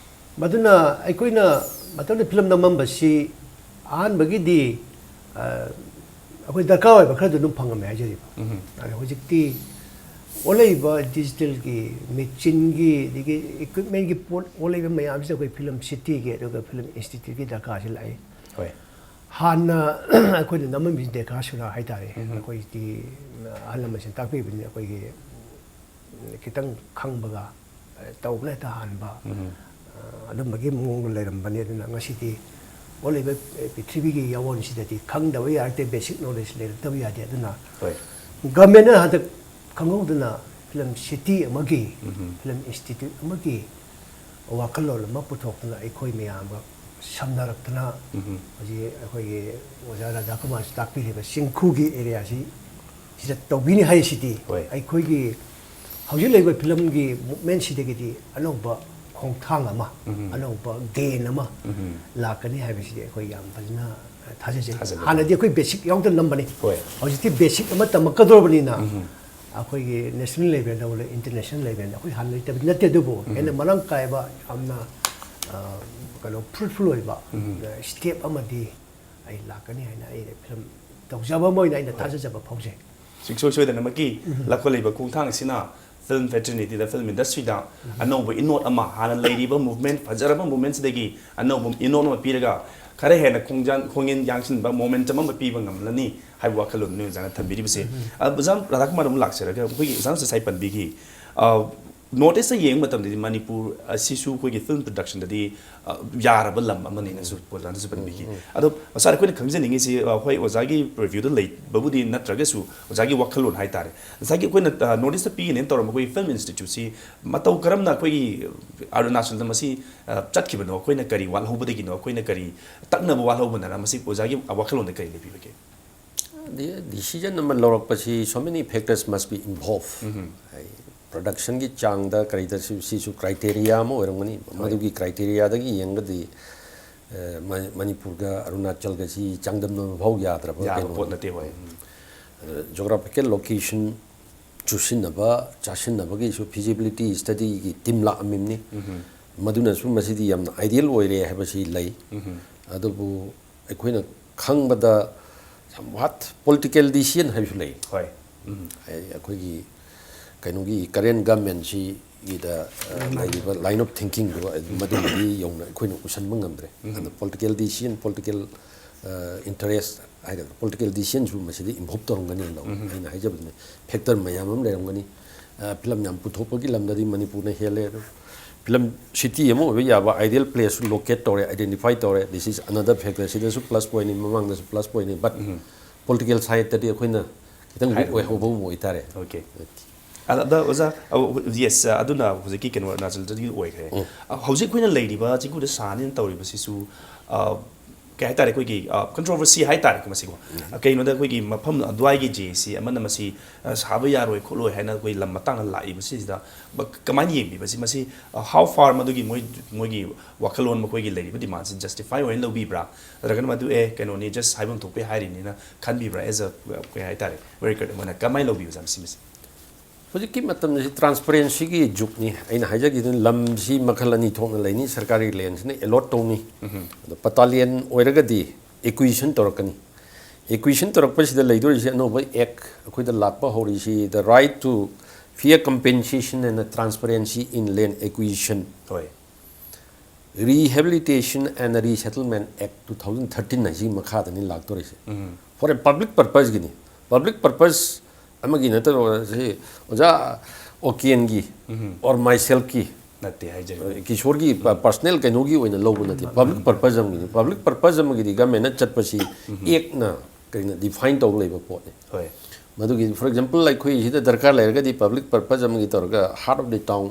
ꯃꯗꯨꯅ ꯑꯩꯈꯣꯏꯅ ꯃꯇꯝꯗ film ꯅꯝꯃꯝꯕꯁꯤ ꯑꯍꯥꯟꯕꯒꯤꯗꯤ ꯑ, ꯑꯩꯈꯣꯏ ꯗꯔꯀꯥꯔ ꯑꯣꯏꯕ ꯈꯔꯗꯨ ꯑꯗꯨꯝ ꯐꯪꯉꯝꯃꯦ ꯍꯥꯏꯖꯔꯤꯕ꯫ ꯑꯗꯣ ꯍꯧꯖꯤꯛꯇꯤ ꯑꯣꯜꯂꯛꯏꯕ ꯗꯤꯖꯤꯇꯦꯜꯒꯤ, ꯃꯦꯆꯤꯟꯒꯤ, ꯑꯗꯒꯤ ꯏꯀ꯭ꯋꯤꯞꯃꯦꯟꯒꯤ ꯄꯣꯠ ꯑꯣꯜꯂꯛꯏꯕ ꯃꯌꯥꯝꯁꯤꯗ ꯑꯩꯈꯣꯏ ꯐꯤꯂꯝ ꯁꯤꯇꯤꯒꯤ ꯑꯗꯨꯒ ꯐꯤꯂꯝ ꯏꯟꯁꯇꯤꯇ꯭ꯌꯨꯠꯀꯤ ꯗꯔꯀꯥꯔꯁꯤ ꯂꯥꯛꯏ꯫ ꯍꯣꯏ꯫ ꯍꯥꯟꯅ ꯑꯩꯈꯣꯏꯅ ꯅꯝꯃꯝꯃꯤꯁꯤ ꯗꯦꯀꯥ ꯁꯨꯔꯥ ꯍꯥꯏꯇꯥꯔꯦ꯫ ꯑꯩꯈꯣꯏꯗꯤ ꯑꯍꯜ ꯂꯃꯟꯁꯤꯡ ꯇꯥꯛꯄꯤꯕꯅꯤꯅ ꯑꯩꯈꯣꯏꯒꯤ ꯈꯤꯇꯪ ꯈꯪꯕꯒ ꯇꯧꯕꯅ ꯍꯦꯛꯇ ꯍꯥꯟꯕ, ꯑꯗꯨꯝꯕꯒꯤ ꯃꯑꯣꯡꯗ ꯂꯩꯔꯝꯕꯅꯤ꯫ ꯑꯗꯨꯅ ꯉꯁꯤꯗꯤ ꯑꯣꯜꯂꯤꯕ ꯄ꯭ꯔꯤꯊꯤꯕꯤꯒꯤ ꯌꯥꯑꯣꯟꯁꯤꯗꯗꯤ ꯈꯪꯗꯕ ꯌꯥꯔꯛꯇꯦ, ꯕꯦꯁꯤꯛ ꯅꯣꯂꯦꯖ ꯂꯩꯔꯛꯇꯕ ꯌꯥꯗꯦ꯫ ꯑꯗꯨꯅ ꯍꯣꯏ꯫ ꯒꯃꯦꯟꯅ ꯍꯟꯗꯛ ꯈꯪꯍꯧꯗꯅ ꯐꯤꯂꯝ ꯁꯤꯇꯤ ꯑꯃꯒꯤ, ꯐꯤꯂꯝ ꯏꯟꯁꯇꯤꯇ꯭ꯌꯨꯠ ꯑꯃꯒꯤ ꯋꯥꯈꯜꯂꯣꯟ ꯑꯃ ꯄꯨꯊꯣꯛꯇꯨꯅ ꯑꯩꯈꯣꯏ ꯃꯌꯥꯝꯒ ꯁꯝꯅꯔꯛꯇꯨꯅ ꯍꯧꯖꯤꯛ ꯑꯩꯈꯣꯏꯒꯤ ꯑꯣꯖꯥ ꯔꯥꯙꯥꯀꯨꯃꯥꯔꯁꯨ ꯇꯥꯛꯄꯤꯔꯤꯕ ꯆꯤꯡꯈꯨꯒꯤ ꯑꯦꯔꯤꯌꯥꯁꯤ ꯁꯤꯗ ꯇꯧꯕꯤꯅꯤ ꯍꯥꯏꯔꯤꯁꯤꯗꯤ ꯍꯣꯏ꯫ ꯑꯩꯈꯣꯏꯒꯤ ꯍꯧꯖꯤꯛ ꯂꯩꯔꯤꯕ ꯐꯤꯂꯝꯒꯤ ꯃꯨꯞꯃꯦꯟꯁꯤꯗꯒꯤꯗꯤ ꯑꯅꯧꯕ ꯈꯣꯡꯊꯥꯡ ꯑꯃ, ꯑꯅꯧꯕ ꯒꯦꯟ ꯑꯃ ꯂꯥꯛꯀꯅꯤ ꯍꯥꯏꯕꯁꯤꯗꯤ ꯑꯩꯈꯣꯏ ꯌꯥꯝ ꯐꯖꯅ ꯊꯥꯖꯖꯩ꯫ ꯊꯥꯖꯕ ꯍꯥꯟꯅꯗꯤ ꯑꯩꯈꯣꯏ ꯕꯦꯁꯤꯛ ꯌꯥꯎꯗꯅ ꯅꯝꯕꯅꯤ꯫ ꯍꯣꯏ꯫ ꯍꯧꯖꯤꯛꯇꯤ ꯕꯦꯁꯤꯛ ꯑꯃ ꯇꯝꯃꯛꯀꯗꯧꯔꯕꯅꯤꯅ ꯑꯩꯈꯣꯏꯒꯤ ꯅꯦꯁꯅꯦꯜ ꯂꯦꯚꯦꯜꯗ ꯑꯣꯏꯔꯣ, ꯏꯟꯇꯔꯅꯦꯁꯅꯦꯜ ꯂꯦꯚꯦꯜꯗ ꯑꯩꯈꯣꯏ ꯍꯥꯟꯅ ꯂꯩꯇꯕꯗꯤ ꯅꯠꯇꯦ, ꯑꯗꯨꯕꯨ ꯍꯦꯟꯅ ꯃꯔꯥꯡ ꯀꯥꯏꯕ, ꯌꯥꯝꯅ ꯑ, ꯀꯩꯅꯣ, ꯐ꯭ꯔꯨꯠꯐꯨꯜ ꯑꯣꯏꯕ ꯁ꯭ꯇꯦꯞ ꯑꯃꯗꯤ ꯑꯩ ꯂꯥꯛꯀꯅꯤ ꯍꯥꯏꯅ ꯑꯩꯅ ꯐꯤꯂꯝ ꯇꯧꯖꯕ ꯑꯃ ꯑꯣꯏꯅ ꯑꯩꯅ ꯊꯥꯖꯖꯕ ꯐꯥꯎꯖꯩ꯫ ꯁꯨꯡꯁꯣꯏ ꯁꯣꯏꯗꯅꯃꯛꯀꯤ ꯂꯧꯈꯠꯂꯤꯕ ꯈꯣꯡꯊꯥꯡ ꯑꯁꯤꯅ ꯐꯤꯂꯝ ꯐꯦꯇꯔꯅꯤꯇꯤꯗ, ꯐꯤꯂꯝ ꯏꯟꯗꯁꯇ꯭ꯔꯤꯗ ꯑꯅꯧꯕ ꯏꯅꯣꯠ ꯑꯃ, ꯍꯥꯟꯅ ꯂꯩꯔꯤꯕ ꯃꯨꯚꯃꯦꯟꯠ, ꯐꯖꯔꯕ ꯃꯨꯚꯃꯦꯟꯠꯁꯤꯗꯒꯤ ꯑꯅꯧꯕ ꯏꯅꯣꯠ ꯑꯃ ꯄꯤꯔꯒ ꯈꯔ ꯍꯦꯟꯅ ꯈꯣꯡꯖꯥꯟ, ꯈꯣꯡꯖꯦꯜ ꯌꯥꯡꯁꯤꯟꯕ, ꯃꯣꯃꯦꯟꯇꯝ ꯑꯃ ꯄꯤꯕ ꯉꯝꯂꯅꯤ ꯍꯥꯏꯕ ꯋꯥꯈꯜꯂꯣꯟꯗꯨꯅꯤ ꯑꯣꯖꯥꯅ ꯊꯝꯕꯤꯔꯤꯕꯁꯦ꯫ ꯑ, ꯑꯣꯖꯥ ꯔꯥꯙꯥꯀꯨꯃꯥꯔ ꯑꯃꯨꯛ ꯂꯥꯛꯆꯔꯒ, ꯑꯩꯈꯣꯏꯒꯤ ꯑꯣꯖꯥꯅꯁꯨ ꯉꯁꯥꯏ ꯄꯟꯕꯤꯈꯤ, ꯑ, ꯅꯣꯔꯠ ꯏꯁꯇ ꯌꯦꯡꯕ ꯃꯇꯝꯗꯗꯤ ꯃꯅꯤꯄꯨꯔ ꯑꯁꯤꯁꯨ ꯑꯩꯈꯣꯏꯒꯤ ꯐꯤꯂꯝ ꯄ꯭ꯔꯗꯛꯁꯟꯗꯗꯤ, ꯑ, ꯌꯥꯔꯕ ꯂꯝ ꯑꯃꯅꯤꯅꯁꯨ ꯑꯣꯖꯥꯅꯁꯨ ꯄꯟꯕꯤꯈꯤ꯫ ꯑꯗꯣ ꯉꯁꯥꯏ ꯑꯩꯈꯣꯏꯅ ꯈꯪꯖꯅꯤꯡꯉꯤꯁꯤ, ꯑ, ꯍꯣꯏ, ꯑꯣꯖꯥꯒꯤ ꯄ꯭ꯔꯤꯚ꯭ꯌꯨꯗ ꯂꯩꯕꯕꯨꯗꯤ ꯅꯠꯇ꯭ꯔꯒꯁꯨ ꯑꯣꯖꯥꯒꯤ ꯋꯥꯈꯜꯂꯣꯟ ꯍꯥꯏꯇꯥꯔꯦ꯫ ꯉꯁꯥꯏꯒꯤ ꯑꯩꯈꯣꯏꯅ, ꯑ, ꯅꯣꯔꯠ ꯏꯁꯇ ꯄꯤꯒꯅꯦꯅ ꯇꯧꯔꯝꯕ ꯑꯩꯈꯣꯏꯒꯤ ꯐꯤꯂꯝ ꯏꯟꯁꯇꯤꯇ꯭ꯌꯨꯠꯁꯤ ꯃꯇꯧ ꯀꯔꯝꯅ ꯑꯩꯈꯣꯏꯒꯤ ꯑꯔꯨꯅꯥꯆꯜꯗ ꯃꯁꯤ, ꯑ, ꯆꯠꯈꯤꯕꯅꯣ? ꯑꯩꯈꯣꯏꯅ ꯀꯔꯤ ꯋꯥꯠꯍꯧꯕꯗꯒꯤꯅꯣ? ꯑꯩꯈꯣꯏꯅ ꯀꯔꯤ ꯇꯛꯅꯕ ꯋꯥꯠꯍꯧꯕꯅꯔ? ꯃꯁꯤ ꯑꯣꯖꯥꯒꯤ ꯋꯥꯈꯜꯂꯣꯟꯗ ꯀꯔꯤ ꯂꯩꯕꯤꯕꯒꯦ? ꯗꯤꯁꯤꯖꯟ ꯑꯃ ꯂꯧꯔꯛꯄꯁꯤ, so many factors must be involved꯫ ꯍꯥꯏ, ꯄ꯭ꯔꯗꯛꯁꯟꯒꯤ ꯆꯥꯡꯗ ꯀꯔꯤꯗ ꯁꯤ-, ꯁꯤꯁꯨ ꯀ꯭ꯔꯥꯏꯇꯦꯔꯤꯌꯥ ꯑꯃ ꯑꯣꯏꯔꯝꯒꯅꯤ꯫ ꯃꯗꯨꯒꯤ ꯀ꯭ꯔꯥꯏꯇꯦꯔꯤꯌꯥꯗꯒꯤ ꯌꯦꯡꯒꯗꯤ, ꯑ, ꯃ-, ꯃꯅꯤꯄꯨꯔꯒ ꯑꯔꯨꯅꯥꯆꯜꯒꯁꯤ ꯆꯥꯡꯗꯝꯅꯕ ꯐꯥꯎ ꯌꯥꯗ꯭ꯔꯕ ꯌꯥꯕ ꯀꯩꯅꯣꯅꯤ꯫ ꯄꯣꯠ ꯅꯠꯇꯦ, ꯍꯣꯏ꯫ ꯑꯗ ꯖꯣꯒ꯭ꯔꯥꯐꯤꯀꯦꯜ ꯂꯣꯀꯦꯁꯟ ꯆꯨꯁꯤꯟꯅꯕ, ꯆꯥꯁꯤꯟꯅꯕꯒꯤꯁꯨ ꯐꯤꯖꯤꯕꯤꯂꯤꯇꯤ ꯁ꯭ꯇꯗꯤꯒꯤ ꯇꯤꯝ ꯂꯥꯛꯑꯝꯃꯤꯕꯅꯤ꯫ ꯃꯗꯨꯅꯁꯨ ꯃꯁꯤꯗꯤ ꯌꯥꯝꯅ ꯑꯥꯏꯗꯤꯌꯦꯜ ꯑꯣꯏꯔꯦ ꯍꯥꯏꯕꯁꯤ ꯂꯩ꯫ ꯑꯗꯨꯕꯨ ꯑꯩꯈꯣꯏꯅ ꯈꯪꯕꯗ somewhat political decision ꯍꯥꯏꯕꯁꯨ ꯂꯩ꯫ ꯍꯣꯏ꯫ ꯎꯝ꯫ ꯑꯩ- ꯑꯩꯈꯣꯏꯒꯤ ꯀꯩꯅꯣꯒꯤ current government ꯁꯤꯒꯤꯗ ꯂꯩꯔꯤꯕ line of thinking ꯗꯣ ꯃꯗꯨꯃꯗꯤ ꯌꯧꯅ ꯑꯩꯈꯣꯏꯅ ꯎꯁꯟꯕ ꯉꯝꯗ꯭ꯔꯦ꯫ ꯑꯗꯣ political decision, political interest ꯍꯥꯏꯒꯗ꯭ꯔꯥ, political decision ꯁꯨ ꯃꯁꯤꯗ involve ꯇꯧꯔꯝꯒꯅꯤ꯫ ꯑꯩꯅ ꯍꯥꯏꯖꯕꯗꯨꯅꯤ, factor ꯃꯌꯥꯝ ꯑꯃ ꯂꯩꯔꯝꯒꯅꯤ꯫ ꯐꯤꯂꯝ ꯌꯥꯝ ꯄꯨꯊꯣꯛꯄꯒꯤ ꯂꯝꯗꯗꯤ ꯃꯅꯤꯄꯨꯔꯅ ꯍꯦꯜꯂꯦ꯫ ꯑꯗꯣ ꯐꯤꯂꯝ city ꯑꯃ ꯑꯣꯏꯕ ꯌꯥꯕ ideal place ꯁꯨ locate ꯇꯧꯔꯦ, identify ꯇꯧꯔꯦ, this is another factor꯫ ꯁꯤꯗꯁꯨ plus point ꯅꯤ, ꯃꯃꯥꯡꯗꯁꯨ plus point ꯅꯤ, but political side ꯇꯗꯤ ꯑꯩꯈꯣꯏꯅ ꯈꯤꯇꯪ weak ꯑꯣꯏꯍꯧꯕ ꯑꯃ ꯑꯣꯏꯇꯥꯔꯦ꯫ Okay꯫ ꯑꯗ ꯑꯣꯖꯥ, yes, ꯑꯗꯨꯅ ꯍꯧꯖꯤꯛꯀꯤ ꯀꯩꯅꯣ ꯑꯔꯨꯅꯥꯆꯜꯗꯒꯤ ꯑꯣꯏꯈ꯭ꯔꯦ꯫ ꯍꯧꯖꯤꯛ ꯑꯩꯈꯣꯏꯅ ꯂꯩꯔꯤꯕ ꯆꯤꯡꯒꯨꯗ ꯁꯥꯅꯤꯅ ꯇꯧꯔꯤꯕꯁꯤꯁꯨ ꯀꯩ ꯍꯥꯏꯇꯥꯔꯦ, ꯑꯩꯈꯣꯏꯒꯤ controversy ꯍꯥꯏꯇꯥꯔꯦꯀꯣ ꯃꯁꯤꯀꯣ꯫ ꯀꯩꯅꯣꯗ ꯑꯩꯈꯣꯏꯒꯤ ꯃꯐꯝ ꯑꯗꯨꯋꯥꯏꯒꯤ J A C ꯑꯃꯅ ꯃꯁꯤ ꯁꯥꯕ ꯌꯥꯔꯣꯏ ꯈꯣꯠꯂꯣꯏ ꯍꯥꯏꯅ ꯑꯩꯈꯣꯏ ꯂꯝ ꯃꯇꯥꯡꯗ ꯂꯥꯛꯏꯕꯁꯤꯗ ꯀꯃꯥꯏꯅ ꯌꯦꯡꯕꯤꯕ? ꯁꯤ ꯃꯁꯤ how far ꯃꯗꯨꯒꯤ ꯃꯣꯏ ꯃꯣꯏꯒꯤ ꯋꯥꯈꯜꯂꯣꯟ, ꯃꯈꯣꯏꯒꯤ ꯂꯩꯔꯤꯕ demand ꯁꯤ justify ꯑꯣꯏꯅ ꯂꯧꯕꯤꯕ꯭ꯔꯥ, ꯅꯠꯇ꯭ꯔꯒꯅ ꯃꯗꯨ ꯑꯦ ꯀꯩꯅꯣꯅꯤ, just ꯍꯥꯏꯐꯝ ꯊꯣꯛꯄ ꯍꯥꯏꯔꯤꯅꯤꯅ ꯈꯟꯕꯤꯕ꯭ꯔꯥ, as a ꯀꯩ ꯍꯥꯏꯇꯥꯔꯦ, ꯋꯦꯔꯀꯔ ꯑꯃꯅ ꯀꯃꯥꯏꯅ ꯂꯧꯕꯤꯕ ꯃꯁꯤ ꯃꯁꯤ? ꯍꯧꯖꯤꯛꯀꯤ ꯃꯇꯝꯁꯤ transparency ꯒꯤ ꯖꯨꯒꯅꯤ꯫ ꯑꯩꯅ ꯍꯥꯏꯖꯈꯤꯗꯨꯅ ꯂꯝꯁꯤ ꯃꯈꯜ ꯑꯅꯤ ꯊꯣꯛꯅ ꯂꯩꯅꯤ꯫ ꯁꯔꯀꯥꯔꯒꯤ land ꯁꯤꯅ allot ꯇꯧꯅꯤ꯫ ꯑꯗꯣ ꯄꯇꯥ land ꯑꯣꯏꯔꯒꯗꯤ acquisition ꯇꯧꯔꯛꯀꯅꯤ꯫ Acquisition ꯇꯧꯔꯛꯄꯁꯤꯗ ꯂꯩꯗꯣꯔꯤꯁꯦ ꯑꯅꯧꯕ act ꯑꯩꯈꯣꯏꯗ ꯂꯥꯛꯄ ꯍꯧꯔꯤꯁꯤ, the right to fair compensation and transparency in land acquisition, ꯍꯣꯏ꯫ Rehabilitation and Resettlement Act two thousand thirteen ꯍꯥꯏꯁꯤꯒꯤ ꯃꯈꯥꯗꯅꯤ ꯂꯥꯛꯇꯣꯔꯤꯁꯦ꯫ For a public purpose Guinea. Public purpose ꯑꯃꯒꯤ ꯅꯠꯇꯕ ꯁꯤ ꯑꯣꯖꯥ ꯑꯣꯀꯦꯟꯒꯤ or myself ꯀꯤ ꯅꯠꯇꯦ ꯍꯥꯏꯖꯔꯤꯕ꯫ ꯀꯤꯁꯣꯔꯒꯤ personal ꯀꯩꯅꯣꯒꯤ ꯑꯣꯏꯅ ꯂꯧꯕ ꯅꯠꯇꯦ꯫ Public purpose ꯑꯃꯒꯤꯅꯤ꯫ Public purpose ꯑꯃꯒꯤꯗꯤ government ꯅ ꯆꯠꯄꯁꯤ act ꯅ ꯀꯩꯅꯣ define ꯇꯧ ꯂꯩꯕ ꯄꯣꯠꯅꯤ꯫ ꯍꯣꯏ꯫ ꯃꯗꯨꯒꯤ, for example, ꯑꯩꯈꯣꯏ ꯁꯤꯗ ꯗꯔꯀꯥꯔ ꯂꯩꯔꯒꯗꯤ public purpose ꯑꯃꯒꯤ ꯇꯧꯔꯒ heart of the town,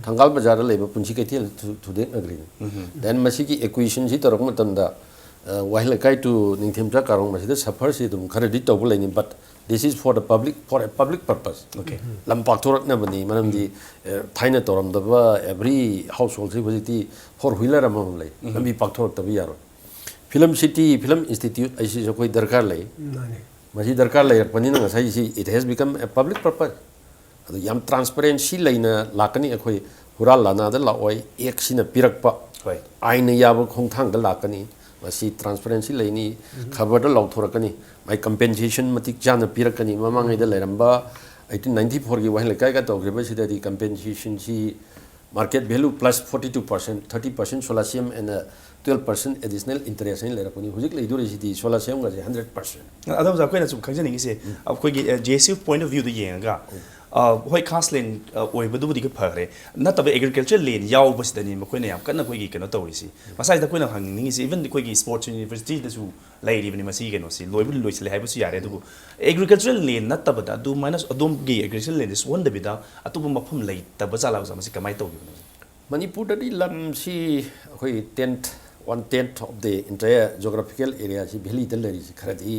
ꯊꯪꯒꯥꯜ ꯕꯖꯥꯔꯗ ꯂꯩꯕ ꯄꯨꯟꯁꯤ ꯀꯩꯊꯦꯜ ꯊꯨ- ꯊꯨꯗꯦꯛꯅꯈ꯭ꯔꯤꯅꯤ꯫ Then ꯃꯁꯤꯒꯤ acquisition ꯁꯤ ꯇꯧꯔꯛꯄ ꯃꯇꯝꯗ, ꯑ, ꯋꯥꯍꯦꯡ ꯂꯩꯀꯥꯏ to ꯅꯤꯡꯊꯦꯝꯆꯥ ꯀꯥꯔꯣꯡ ꯃꯁꯤꯗ suffer ꯁꯤ ꯑꯗꯨꯝ ꯈꯔꯗꯤ ꯇꯧꯕ ꯂꯩꯅꯤ, but this is for the public, for a public purpose꯫ Okay꯫ ꯂꯝ ꯄꯥꯛꯊꯣꯔꯛꯅꯕꯅꯤ꯫ ꯃꯔꯝꯗꯤ, ꯑ, ꯊꯥꯏꯅ ꯇꯧꯔꯝꯗꯕ every household ꯁꯤ ꯍꯧꯖꯤꯛꯇꯤ four wheeler ꯑꯃꯃꯝ ꯂꯩ꯫ ꯂꯝꯕꯤ ꯄꯥꯛꯊꯣꯔꯛꯇꯕ ꯌꯥꯔꯣꯏ꯫ Film city, film institute ꯍꯥꯏꯁꯤꯁꯨ ꯑꯩꯈꯣꯏ ꯗꯔꯀꯥꯔ ꯂꯩ꯫ ꯃꯥꯅꯦ꯫ ꯃꯁꯤ ꯗꯔꯀꯥꯔ ꯂꯩꯔꯛꯄꯅꯤꯅ ꯉꯁꯥꯏ ꯁꯤ it has become a public purpose꯫ ꯑꯗꯨ ꯌꯥꯝ transparency ꯂꯩꯅ ꯂꯥꯛꯀꯅꯤ꯫ ꯑꯩꯈꯣꯏ ꯍꯨꯔꯥꯟ ꯂꯥꯟꯅꯥꯗ ꯂꯥꯛꯑꯣꯏ꯫ Act ꯁꯤꯅ ꯄꯤꯔꯛꯄ ꯍꯣꯏ꯫ ꯑꯥꯏꯟꯅ ꯌꯥꯕ ꯈꯣꯡꯊꯥꯡꯗ ꯂꯥꯛꯀꯅꯤ꯫ ꯃꯁꯤ ꯇ꯭ꯔꯥꯟꯁꯄꯔꯦꯟꯁꯤ ꯂꯩꯅꯤ, ꯈꯕꯔꯗ ꯂꯥꯎꯊꯣꯔꯛꯀꯅꯤ, ꯃꯥꯏ ꯀꯝꯄꯦꯟꯁꯦꯁꯟ ꯃꯇꯤꯛ ꯆꯥꯅ ꯄꯤꯔꯛꯀꯅꯤ꯫ ꯃꯃꯥꯡꯉꯩꯗ ꯂꯩꯔꯝꯕ ꯑꯩꯠꯇꯤꯟ ꯅꯥꯏꯟꯇꯤ ꯐꯣꯔꯒꯤ ꯋꯥꯍꯦꯡ ꯂꯩꯀꯥꯏꯒ ꯇꯧꯈ꯭ꯔꯤꯕꯁꯤꯗꯗꯤ ꯀꯝꯄꯦꯟꯁꯦꯁꯟꯁꯤ market value plus forty two percent, thirty percent solatium and twelve percent additional interest ꯍꯥꯏꯅ ꯂꯩꯔꯛꯄꯅꯤ꯫ ꯍꯧꯖꯤꯛ ꯂꯩꯗꯣꯔꯤꯁꯤꯗꯤ solatiumꯒꯁꯦ ꯍꯟꯗ꯭ꯔꯦꯠ ꯄꯥꯔꯁꯦꯟ꯫ ꯑꯗꯣ ꯑꯣꯖꯥ, ꯑꯩꯈꯣꯏꯅ ꯁꯨꯝ ꯈꯪꯖꯅꯤꯡꯉꯤꯁꯦ, ꯑꯩꯈꯣꯏꯒꯤ G S U point of ꯚ꯭ꯌꯨꯗ ꯌꯦꯡꯉꯒ, ꯑ, ꯍꯣꯏ, ꯈꯥꯁ ꯂꯦꯟ, ꯑ, ꯑꯣꯏꯕꯗꯨꯕꯨꯗꯤ ꯈꯔ ꯐꯈ꯭ꯔꯦ, ꯅꯠꯇꯕ ꯑꯦꯒ꯭ꯔꯤꯀꯜꯆꯔ ꯂꯦꯟ ꯌꯥꯎꯕꯁꯤꯗꯅꯤ ꯃꯈꯣꯏꯅ ꯌꯥꯝ ꯀꯟꯅ ꯑꯩꯈꯣꯏꯒꯤ ꯀꯩꯅꯣ ꯇꯧꯔꯤꯁꯤ꯫ ꯃꯁꯥꯁꯤꯗ ꯑꯩꯈꯣꯏꯅ ꯍꯪꯅꯤꯡꯉꯤꯁꯤ, ꯏꯚꯟ ꯑꯩꯈꯣꯏꯒꯤ ꯁ꯭ꯄꯣꯔꯠꯁ ꯌꯨꯅꯤꯚꯔꯁꯤꯇꯤꯗꯁꯨ ꯂꯩꯔꯤꯕꯅꯤ ꯃꯁꯤꯒꯤ ꯀꯩꯅꯣꯁꯤ, ꯂꯣꯏꯕꯨꯗꯤ ꯂꯣꯏꯁꯤꯜꯂꯦ ꯍꯥꯏꯕꯁꯨ ꯌꯥꯔꯦ, ꯑꯗꯨꯕꯨ ꯑꯦꯒ꯭ꯔꯤꯀꯜꯆꯔꯦꯜ ꯂꯦꯟ ꯅꯠꯇꯕꯗ ꯑꯗꯨꯃꯥꯏꯅ ꯑꯗꯣꯝꯒꯤ ꯑꯦꯒ꯭ꯔꯤꯀꯜꯆꯔꯦꯜ ꯂꯦꯟꯁꯦ ꯁꯣꯛꯍꯟꯗꯕꯤꯗ ꯑꯇꯣꯞꯄ ꯃꯐꯝ ꯂꯩꯇꯕ ꯖꯥꯠꯂꯥ ꯑꯣꯖꯥ? ꯃꯁꯤ ꯀꯃꯥꯏꯅ ꯇꯧꯈꯤꯕꯅꯣ? ꯃꯅꯤꯄꯨꯔꯗꯗꯤ ꯂꯝꯁꯤ ꯑꯩꯈꯣꯏ tenth, one tenth of the entire geographical areaꯁꯤ valleyꯗ ꯂꯩꯔꯤꯁꯤ ꯈꯔꯗꯤ,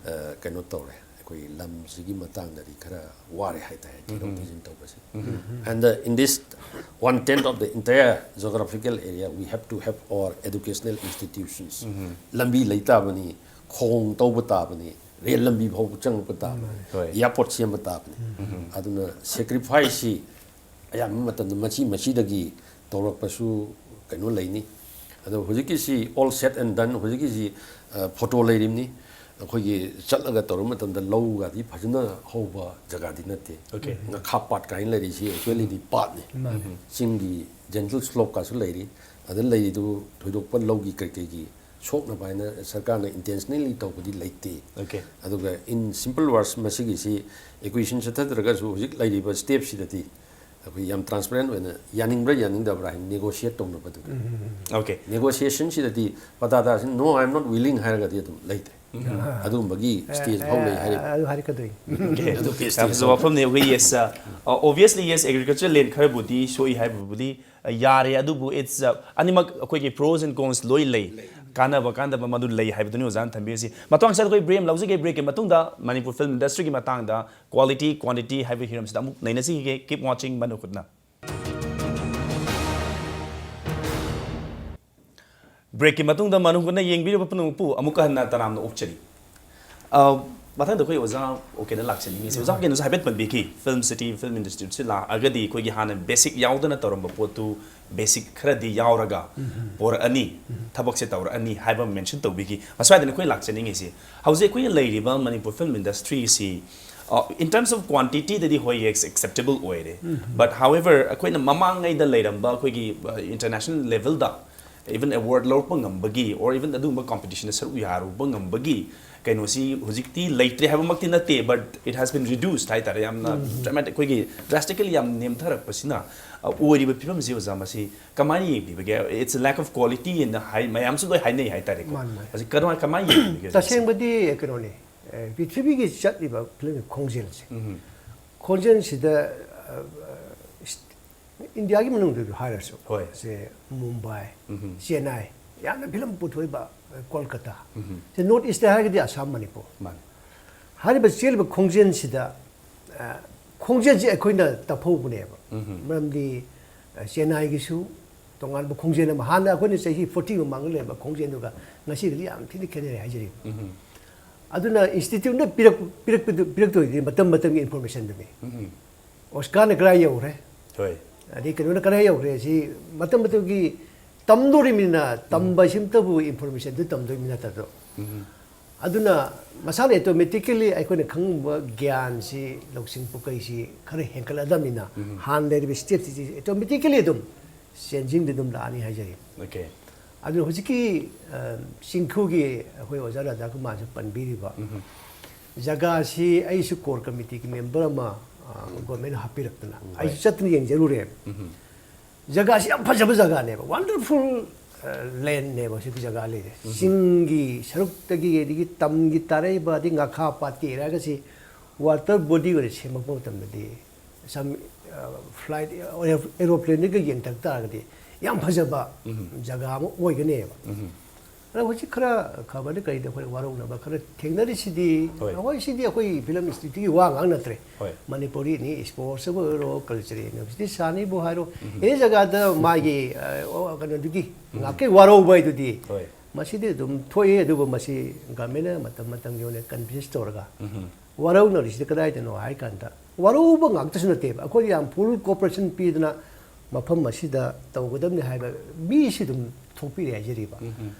ꯑ, ꯀꯩꯅꯣ ꯇꯧꯔꯦ꯫ ꯑꯩꯈꯣꯏ ꯂꯝꯁꯤꯒꯤ ꯃꯇꯥꯡꯗꯗꯤ ꯈꯔ ꯋꯥꯔꯦ ꯍꯥꯏꯇꯥꯔꯦ, ꯊꯤꯗꯣꯛ ꯊꯤꯖꯤꯟ ꯇꯧꯕꯁꯤ꯫ And, uh, in this one tenth of the entire geographical area, we have to have our educational institutions. ꯂꯝꯕꯤ ꯂꯩ ꯇꯥꯕꯅꯤ, ꯈꯣꯡ ꯇꯧꯕ ꯇꯥꯕꯅꯤ, ꯔꯦꯜ ꯂꯝꯕꯤ ꯐꯥꯎꯕ ꯆꯪꯉꯛꯄ ꯇꯥꯕꯅꯤ, ꯍꯣꯏ꯫ ꯑꯦꯌꯥꯔꯄꯣꯔꯠ ꯁꯦꯝꯕ ꯇꯥꯕꯅꯤ꯫ ꯑꯗꯨꯅ ꯁꯦꯀ꯭ꯔꯤꯐꯥꯏꯁꯁꯤ ꯑꯌꯥꯝꯕ ꯃꯇꯝꯗ ꯃꯆꯤ ꯃꯆꯤꯗꯒꯤ ꯇꯧꯔꯛꯄꯁꯨ ꯀꯩꯅꯣ ꯂꯩꯅꯤ꯫ ꯑꯗꯣ ꯍꯧꯖꯤꯛꯀꯤꯁꯤ all said and done, ꯍꯧꯖꯤꯛꯀꯤꯁꯤ, ꯑ, ꯐꯣꯇꯣ ꯂꯩꯔꯤꯕꯅꯤ꯫ ꯑꯩꯈꯣꯏꯒꯤ ꯆꯠꯂꯒ ꯇꯧꯔꯨꯕ ꯃꯇꯝꯗ ꯂꯧꯒꯗꯤ ꯐꯖꯅ ꯍꯧꯕ ꯖꯒꯥꯗꯤ ꯅꯠꯇꯦ꯫ Okay. ꯉꯈꯥ ꯄꯥꯠ ꯀꯥꯏꯅ ꯂꯩꯔꯤꯁꯤ actually ꯗꯤ ꯄꯥꯠꯅꯤ꯫ ꯃꯥꯅꯦ꯫ ꯆꯤꯡꯒꯤ gentle slope ꯀꯥꯁꯨ ꯂꯩꯔꯤ꯫ ꯑꯗ ꯂꯩꯔꯤꯗꯨ ꯊꯣꯏꯗꯣꯛꯄ ꯂꯧꯒꯤ ꯀꯩ ꯀꯩꯒꯤ ꯁꯣꯛꯅꯕ ꯍꯥꯏꯅ ꯁꯔꯀꯥꯔꯅ intentionally ꯇꯧꯕꯗꯤ ꯂꯩꯇꯦ꯫ Okay. ꯑꯗꯨꯒ in simple words, ꯃꯁꯤꯒꯤꯁꯤ acquisition ꯆꯠꯊꯗ꯭ꯔꯒꯁꯨ ꯍꯧꯖꯤꯛ ꯂꯩꯔꯤꯕ stepꯁꯤꯗꯗꯤ ꯑꯩꯈꯣꯏ ꯌꯥꯝ transparent ꯑꯣꯏꯅ ꯌꯥꯅꯤꯡꯕ꯭ꯔꯥ ꯌꯥꯅꯤꯡꯗꯕ꯭ꯔꯥ ꯍꯥꯏꯅ negotiate ꯇꯧꯅꯕꯗꯨꯅꯤ꯫ Okay. Negotiationꯁꯤꯗꯗꯤ ꯄꯇꯥꯗꯥꯁꯤꯅ "No, I am not willing" ꯍꯥꯏꯔꯒꯗꯤ ꯑꯗꯨꯝ ꯂꯩꯇꯦ꯫ ꯑꯗꯨꯒꯨꯝꯕꯒꯤ stage ꯐꯥꯎ ꯂꯩ ꯍꯥꯏꯔꯤꯕ꯫ ꯑꯗꯨ ꯍꯥꯏꯔꯛꯀꯗꯣꯏꯅꯤ꯫ Okay. ꯑꯗꯨꯒꯤ ꯌꯥꯝ ꯐꯖꯕ stage ꯋꯥꯐꯝꯅꯤ꯫ ꯑꯩꯈꯣꯏ, yes, uh, obviously, yes, agriculture land ꯈꯔꯕꯨꯗꯤ ꯁꯣꯛꯏ ꯍꯥꯏꯕꯕꯨꯗꯤ, uh, ꯌꯥꯔꯦ, ꯑꯗꯨꯕꯨ it's, uh, ꯑꯅꯤꯃꯛ ꯑꯩꯈꯣꯏꯒꯤ pros and cons ꯂꯣꯏ ꯂꯩ, ꯀꯥꯟꯅꯕ ꯀꯥꯟꯅꯗꯕ ꯃꯗꯨ ꯂꯩ ꯍꯥꯏꯕꯗꯨꯅꯤ ꯑꯣꯖꯥꯅ ꯊꯝꯕꯤꯔꯤꯁꯤ꯫ ꯃꯇꯥꯡ ꯑꯁꯤꯗ ꯑꯩꯈꯣꯏ break ꯑꯃ ꯂꯧꯖꯒꯦ꯫ Breakꯀꯤ ꯃꯇꯨꯡꯗ ꯃꯅꯤꯄꯨꯔ film industryꯒꯤ ꯃꯇꯥꯡꯗ, quality, quantity ꯍꯥꯏꯕ ꯍꯤꯔꯝꯁꯤꯗ ꯑꯃꯨꯛ ꯅꯩꯅꯁꯤꯒꯦ꯫ Keep watching ꯃꯅꯨ ꯈꯨꯠꯅ꯫ Breakꯀꯤ ꯃꯇꯨꯡꯗ ꯃꯅꯨ ꯈꯨꯠꯅ ꯌꯦꯡꯕꯤꯔꯤꯕ ꯄꯨꯝꯅꯃꯛꯄꯨ ꯑꯃꯨꯛꯀ ꯍꯟꯅ ꯇꯔꯥꯝꯅ ꯑꯣꯛꯆꯔꯤ꯫ ꯑ, ꯃꯊꯪꯗ ꯑꯩꯈꯣꯏ ꯑꯣꯖꯥ ꯑꯣꯀꯦꯗ ꯂꯥꯛꯆꯅꯤꯡꯉꯤꯁꯦ, ꯑꯣꯖꯥ ꯑꯣꯀꯦꯅꯁꯨ ꯍꯥꯏꯐꯦꯠ ꯄꯟꯕꯤꯈꯤ, film city, film institute ꯁꯤ ꯂꯥꯛꯑꯒꯗꯤ ꯑꯩꯈꯣꯏꯒꯤ ꯍꯥꯟꯅ basic ꯌꯥꯎꯗꯅ ꯇꯧꯔꯝꯕ ꯄꯣꯠꯇꯨ basic ꯈꯔꯗꯤ ꯌꯥꯎꯔꯒ ꯄꯣꯔꯛꯑꯅꯤ, ꯊꯕꯛꯁꯦ ꯇꯧꯔꯛꯑꯅꯤ ꯍꯥꯏꯕ ꯑꯃ mention ꯇꯧꯕꯤꯈꯤ꯫ ꯃꯁ꯭ꯋꯥꯏꯗꯅ ꯑꯩꯈꯣꯏ ꯂꯥꯛꯆꯅꯤꯡꯉꯤꯁꯤ, ꯍꯧꯖꯤꯛ ꯑꯩꯈꯣꯏꯅ ꯂꯩꯔꯤꯕ ꯃꯅꯤꯄꯨꯔ film industry ꯁꯤ, ꯑ, in terms of quantity ꯗꯗꯤ ꯍꯣꯏ, yes, acceptable ꯑꯣꯏꯔꯦ, but however ꯑꯩꯈꯣꯏꯅ ꯃꯃꯥꯡꯉꯩꯗ ꯂꯩꯔꯝꯕ ꯑꯩꯈꯣꯏꯒꯤ, ꯑ, international level ꯗ even award ꯂꯧꯔꯛꯄ ꯉꯝꯕꯒꯤ, or even ꯑꯗꯨꯒꯨꯝꯕ competition ꯗ ꯁꯔꯨꯛ ꯌꯥꯔꯨꯕ ꯉꯝꯕꯒꯤ ꯀꯩꯅꯣꯁꯤ ꯍꯧꯖꯤꯛꯇꯤ ꯂꯩꯇ꯭ꯔꯦ ꯍꯥꯏꯕꯃꯛꯇꯤ ꯅꯠꯇꯦ, but it has been reduced ꯍꯥꯏꯇꯥꯔꯦ, ꯌꯥꯝꯅ dramatic, ꯑꯩꯈꯣꯏꯒꯤ drastically ꯌꯥꯝ ꯅꯦꯝꯊꯔꯛꯄꯁꯤꯅ, ꯑ, ꯑꯣꯏꯔꯤꯕ ꯐꯤꯕꯝꯁꯤ ꯑꯣꯖꯥ, ꯃꯁꯤ ꯀꯃꯥꯏꯅ ꯌꯦꯡꯕꯤꯕꯒꯦ? It's a lack of quality ꯍꯥꯏꯅ ꯍꯥꯏ, ꯃꯌꯥꯝꯁꯨ ꯂꯣꯏ ꯍꯥꯏꯅꯩ ꯍꯥꯏꯇꯥꯔꯦꯀꯣ꯫ ꯃꯥꯅꯤ, ꯃꯥꯅꯤ꯫ ꯃꯁꯤ ꯀꯃꯥꯏ-, ꯀꯃꯥꯏꯅ ꯌꯦꯡꯕꯤꯒꯦ ꯑꯣꯖꯥ? ꯇꯁꯦꯡꯕꯗꯤ ꯀꯩꯅꯣꯅꯤ, ꯑ, ꯄ꯭ꯔꯤꯊꯤꯕꯤꯒꯤ ꯆꯠꯂꯤꯕ film ꯒꯤ ꯈꯣꯡꯖꯦꯜꯁꯦ, ꯎꯝ꯫ ꯈꯣꯡꯖꯦꯜꯁꯤꯗ, ꯑ, ꯑ, ꯏꯁ-, ꯏꯟꯗꯤꯌꯥꯒꯤ ꯃꯅꯨꯡꯗꯁꯨ ꯍꯥꯏꯔꯁꯨ, ꯍꯣꯏ꯫ ꯁꯦ ꯃꯨꯝꯕꯥꯏ, ꯎꯝ꯫ ꯆꯦꯟꯅꯥꯏ, ꯌꯥꯝꯅ film ꯄꯨꯊꯣꯛꯏꯕ, ꯑ, ꯀꯣꯜꯀꯇꯥ꯫ ꯎꯝ꯫ ꯁꯦ North East ꯇ ꯍꯥꯏꯔꯒꯗꯤ ꯑꯁꯥꯝ, ꯃꯅꯤꯄꯨꯔ꯫ ꯃꯥꯅꯤ꯫ ꯍꯥꯏꯔꯤꯕ ꯆꯦꯜꯂꯤꯕ ꯈꯣꯡꯖꯦꯜꯁꯤꯗ, ꯑ, ꯈꯣꯡꯖꯦꯜꯁꯤ ꯑꯩꯈꯣꯏꯅ ꯇꯞꯍꯧꯕꯅꯦꯕ꯫ ꯎꯝ꯫ ꯃꯔꯝꯗꯤ, ꯑ, ꯆꯦꯟꯅꯥꯏꯒꯤꯁꯨ ꯇꯣꯉꯥꯟꯕ ꯈꯣꯡꯖꯦꯜ ꯑꯃ, ꯍꯥꯟꯅ ꯑꯩꯈꯣꯏꯅ ꯆꯍꯤ forty ꯃꯃꯥꯡꯗ ꯂꯩꯔꯝꯕ ꯈꯣꯡꯖꯦꯜꯗꯨꯒ ꯉꯁꯤꯒꯗꯤ ꯌꯥꯝ ꯊꯤꯅ ꯈꯦꯠꯅꯔꯦ ꯍꯥꯏꯖꯔꯤꯕ꯫ ꯎꯝ꯫ ꯑꯗꯨꯅ institute ꯅ ꯄꯤꯔꯛ-, ꯄꯤꯔꯛꯄꯗꯨ, ꯄꯤꯔꯛꯇꯣꯏꯗꯤ ꯃꯇꯝ ꯃꯇꯝꯒꯤ information ꯗꯨꯅꯤ꯫ ꯎꯝ꯫ ꯑꯣꯁꯀꯥꯔꯅ ꯀꯗꯥꯏ ꯌꯧꯈ꯭ꯔꯦ? ꯍꯣꯏ꯫ ꯑꯗꯩ ꯀꯩꯅꯣꯅ ꯀꯗꯥꯏ ꯌꯧꯈ꯭ꯔꯦ? ꯁꯤ ꯃꯇꯝ ꯃꯇꯝꯒꯤ ꯇꯝꯗꯣꯔꯤꯕꯅꯤꯅ, ꯎꯝ꯫ ꯇꯝꯕ ꯍꯥꯏꯁꯤꯃꯛꯇꯕꯨ information ꯗꯨ ꯇꯝꯗꯣꯏꯅꯤ ꯅꯠꯇ꯭ꯔꯣ? ꯎꯝ꯫ ꯑꯗꯨꯅ ꯃꯁꯥꯅ automatically ꯑꯩꯈꯣꯏꯅ ꯈꯪꯕ ꯒ꯭ꯌꯥꯟꯁꯤ, ꯂꯧꯁꯤꯡ ꯄꯨꯀꯩꯁꯤ ꯈꯔ ꯍꯦꯟꯒꯠꯂꯗꯕꯅꯤꯅ, ꯎꯝ꯫ ꯍꯥꯟꯅ ꯂꯩꯔꯤꯕ state ꯁꯤ automatically ꯑꯗꯨꯝ changing ꯗꯤ ꯑꯗꯨꯝ ꯂꯥꯛꯑꯅꯤ ꯍꯥꯏꯖꯔꯤ꯫ Okay꯫ ꯑꯗꯨꯅ ꯍꯧꯖꯤꯛꯀꯤ, ꯑ, ꯆꯤꯡꯈꯨꯒꯤ ꯑꯩꯈꯣꯏ ꯑꯣꯖꯥ ꯔꯥꯙꯥꯀꯨꯃꯥꯔꯁꯨ ꯄꯟꯕꯤꯔꯤꯕ ꯎꯝ꯫ ꯖꯒꯥꯁꯤ ꯑꯩꯁꯨ core committee ꯒꯤ member ꯑꯃ, ꯑ, ꯎꯝ꯫ Government ꯅ ꯍꯥꯞꯄꯤꯔꯛꯇꯅ ꯎꯝ꯫ ꯑꯩꯁꯨ ꯆꯠꯇꯅ ꯌꯦꯡꯖꯔꯨꯔꯦ꯫ ꯎꯝ꯫ ꯖꯒꯥꯁꯤ ꯌꯥꯝ ꯐꯖꯕ ꯖꯒꯥꯅꯦꯕ, wonderful, ꯑ, land ꯅꯦꯕ ꯍꯧꯖꯤꯛꯀꯤ ꯖꯒꯥ ꯂꯩꯔꯦ꯫ ꯎꯝ꯫ ꯆꯤꯡꯒꯤ ꯁꯔꯨꯛꯇꯒꯤ, ꯑꯗꯒꯤ ꯇꯝꯒꯤ ꯇꯥꯔꯛꯏꯕ, ꯑꯗꯒꯤ ꯉꯥꯈꯥ ꯄꯥꯠꯀꯤ area ꯒꯁꯤ water body ꯑꯣꯏꯅ ꯁꯦꯝꯃꯛꯄ ꯃꯇꯝꯗꯗꯤ, some, ꯑ, flight, aeroplane ꯗꯒ ꯌꯦꯡꯊꯔꯛ ꯇꯥꯔꯒꯗꯤ ꯌꯥꯝ ꯐꯖꯕ ꯎꯝ꯫ ꯖꯒꯥ ꯑꯃ ꯑꯣꯏꯒꯅꯦꯕ꯫ ꯎꯝ꯫ ꯑꯗꯣ ꯍꯧꯖꯤꯛ ꯈꯔ ꯈꯕꯔꯗ ꯀꯔꯤꯗ ꯑꯩꯈꯣꯏ ꯋꯥꯔꯧꯅꯕ ꯈꯔ ꯊꯦꯡꯅꯔꯤꯁꯤꯗꯤ, ꯍꯣꯏ꯫ ꯍꯣꯏ, ꯁꯤꯗꯤ ꯑꯩꯈꯣꯏ film institute ꯀꯤ ꯋꯥ ꯉꯥꯛ ꯅꯠꯇ꯭ꯔꯦ꯫ ꯍꯣꯏ꯫ ꯃꯅꯤꯄꯨꯔꯤꯅꯤ, sports ꯇꯕꯨ ꯑꯣꯏꯔꯣ, culture university ꯁꯥꯅꯤꯕꯨ ꯍꯥꯏꯔꯣ, ꯎꯝ꯫ ꯑꯦꯅꯤ ꯖꯒꯥꯗ ꯃꯥꯒꯤ, ꯑ, ꯑꯣ, ꯀꯩꯅꯣꯗꯨꯒꯤ ꯎꯝ꯫ ꯉꯥꯛꯀꯤ ꯋꯥꯔꯧꯕ ꯍꯥꯏꯗꯨꯗꯤ ꯍꯣꯏ꯫ ꯃꯁꯤꯗꯤ ꯑꯗꯨꯝ ꯊꯣꯛꯏ, ꯑꯗꯨꯕꯨ ꯃꯁꯤ ꯒꯚꯔꯟꯃꯦꯟꯅ ꯃꯇꯝ ꯃꯇꯝꯒꯤ ꯑꯣꯏꯅ ꯀꯟꯚꯤꯟꯁ ꯇꯧꯔꯒ ꯋꯥꯔꯧꯅꯔꯤꯁꯤꯗꯤ ꯀꯗꯥꯏꯗꯅꯣ ꯍꯥꯏ ꯀꯥꯟꯗ, ꯋꯥꯔꯧꯕ ꯉꯥꯛꯇꯁꯨ ꯅꯠꯇꯦꯕ, ꯑꯩꯈꯣꯏꯗ ꯌꯥꯝ ꯐꯨꯜ ꯀꯣꯑꯣꯄꯔꯦꯁꯟ ꯄꯤꯗꯅ ꯃꯐꯝ ꯑꯁꯤꯗ ꯇꯧꯒꯗꯕꯅꯤ ꯍꯥꯏꯕ ꯃꯤꯁꯤ ꯑꯗꯨꯝ ꯊꯣꯛꯄꯤꯔꯦ ꯍꯥꯏꯖꯔꯤꯕ꯫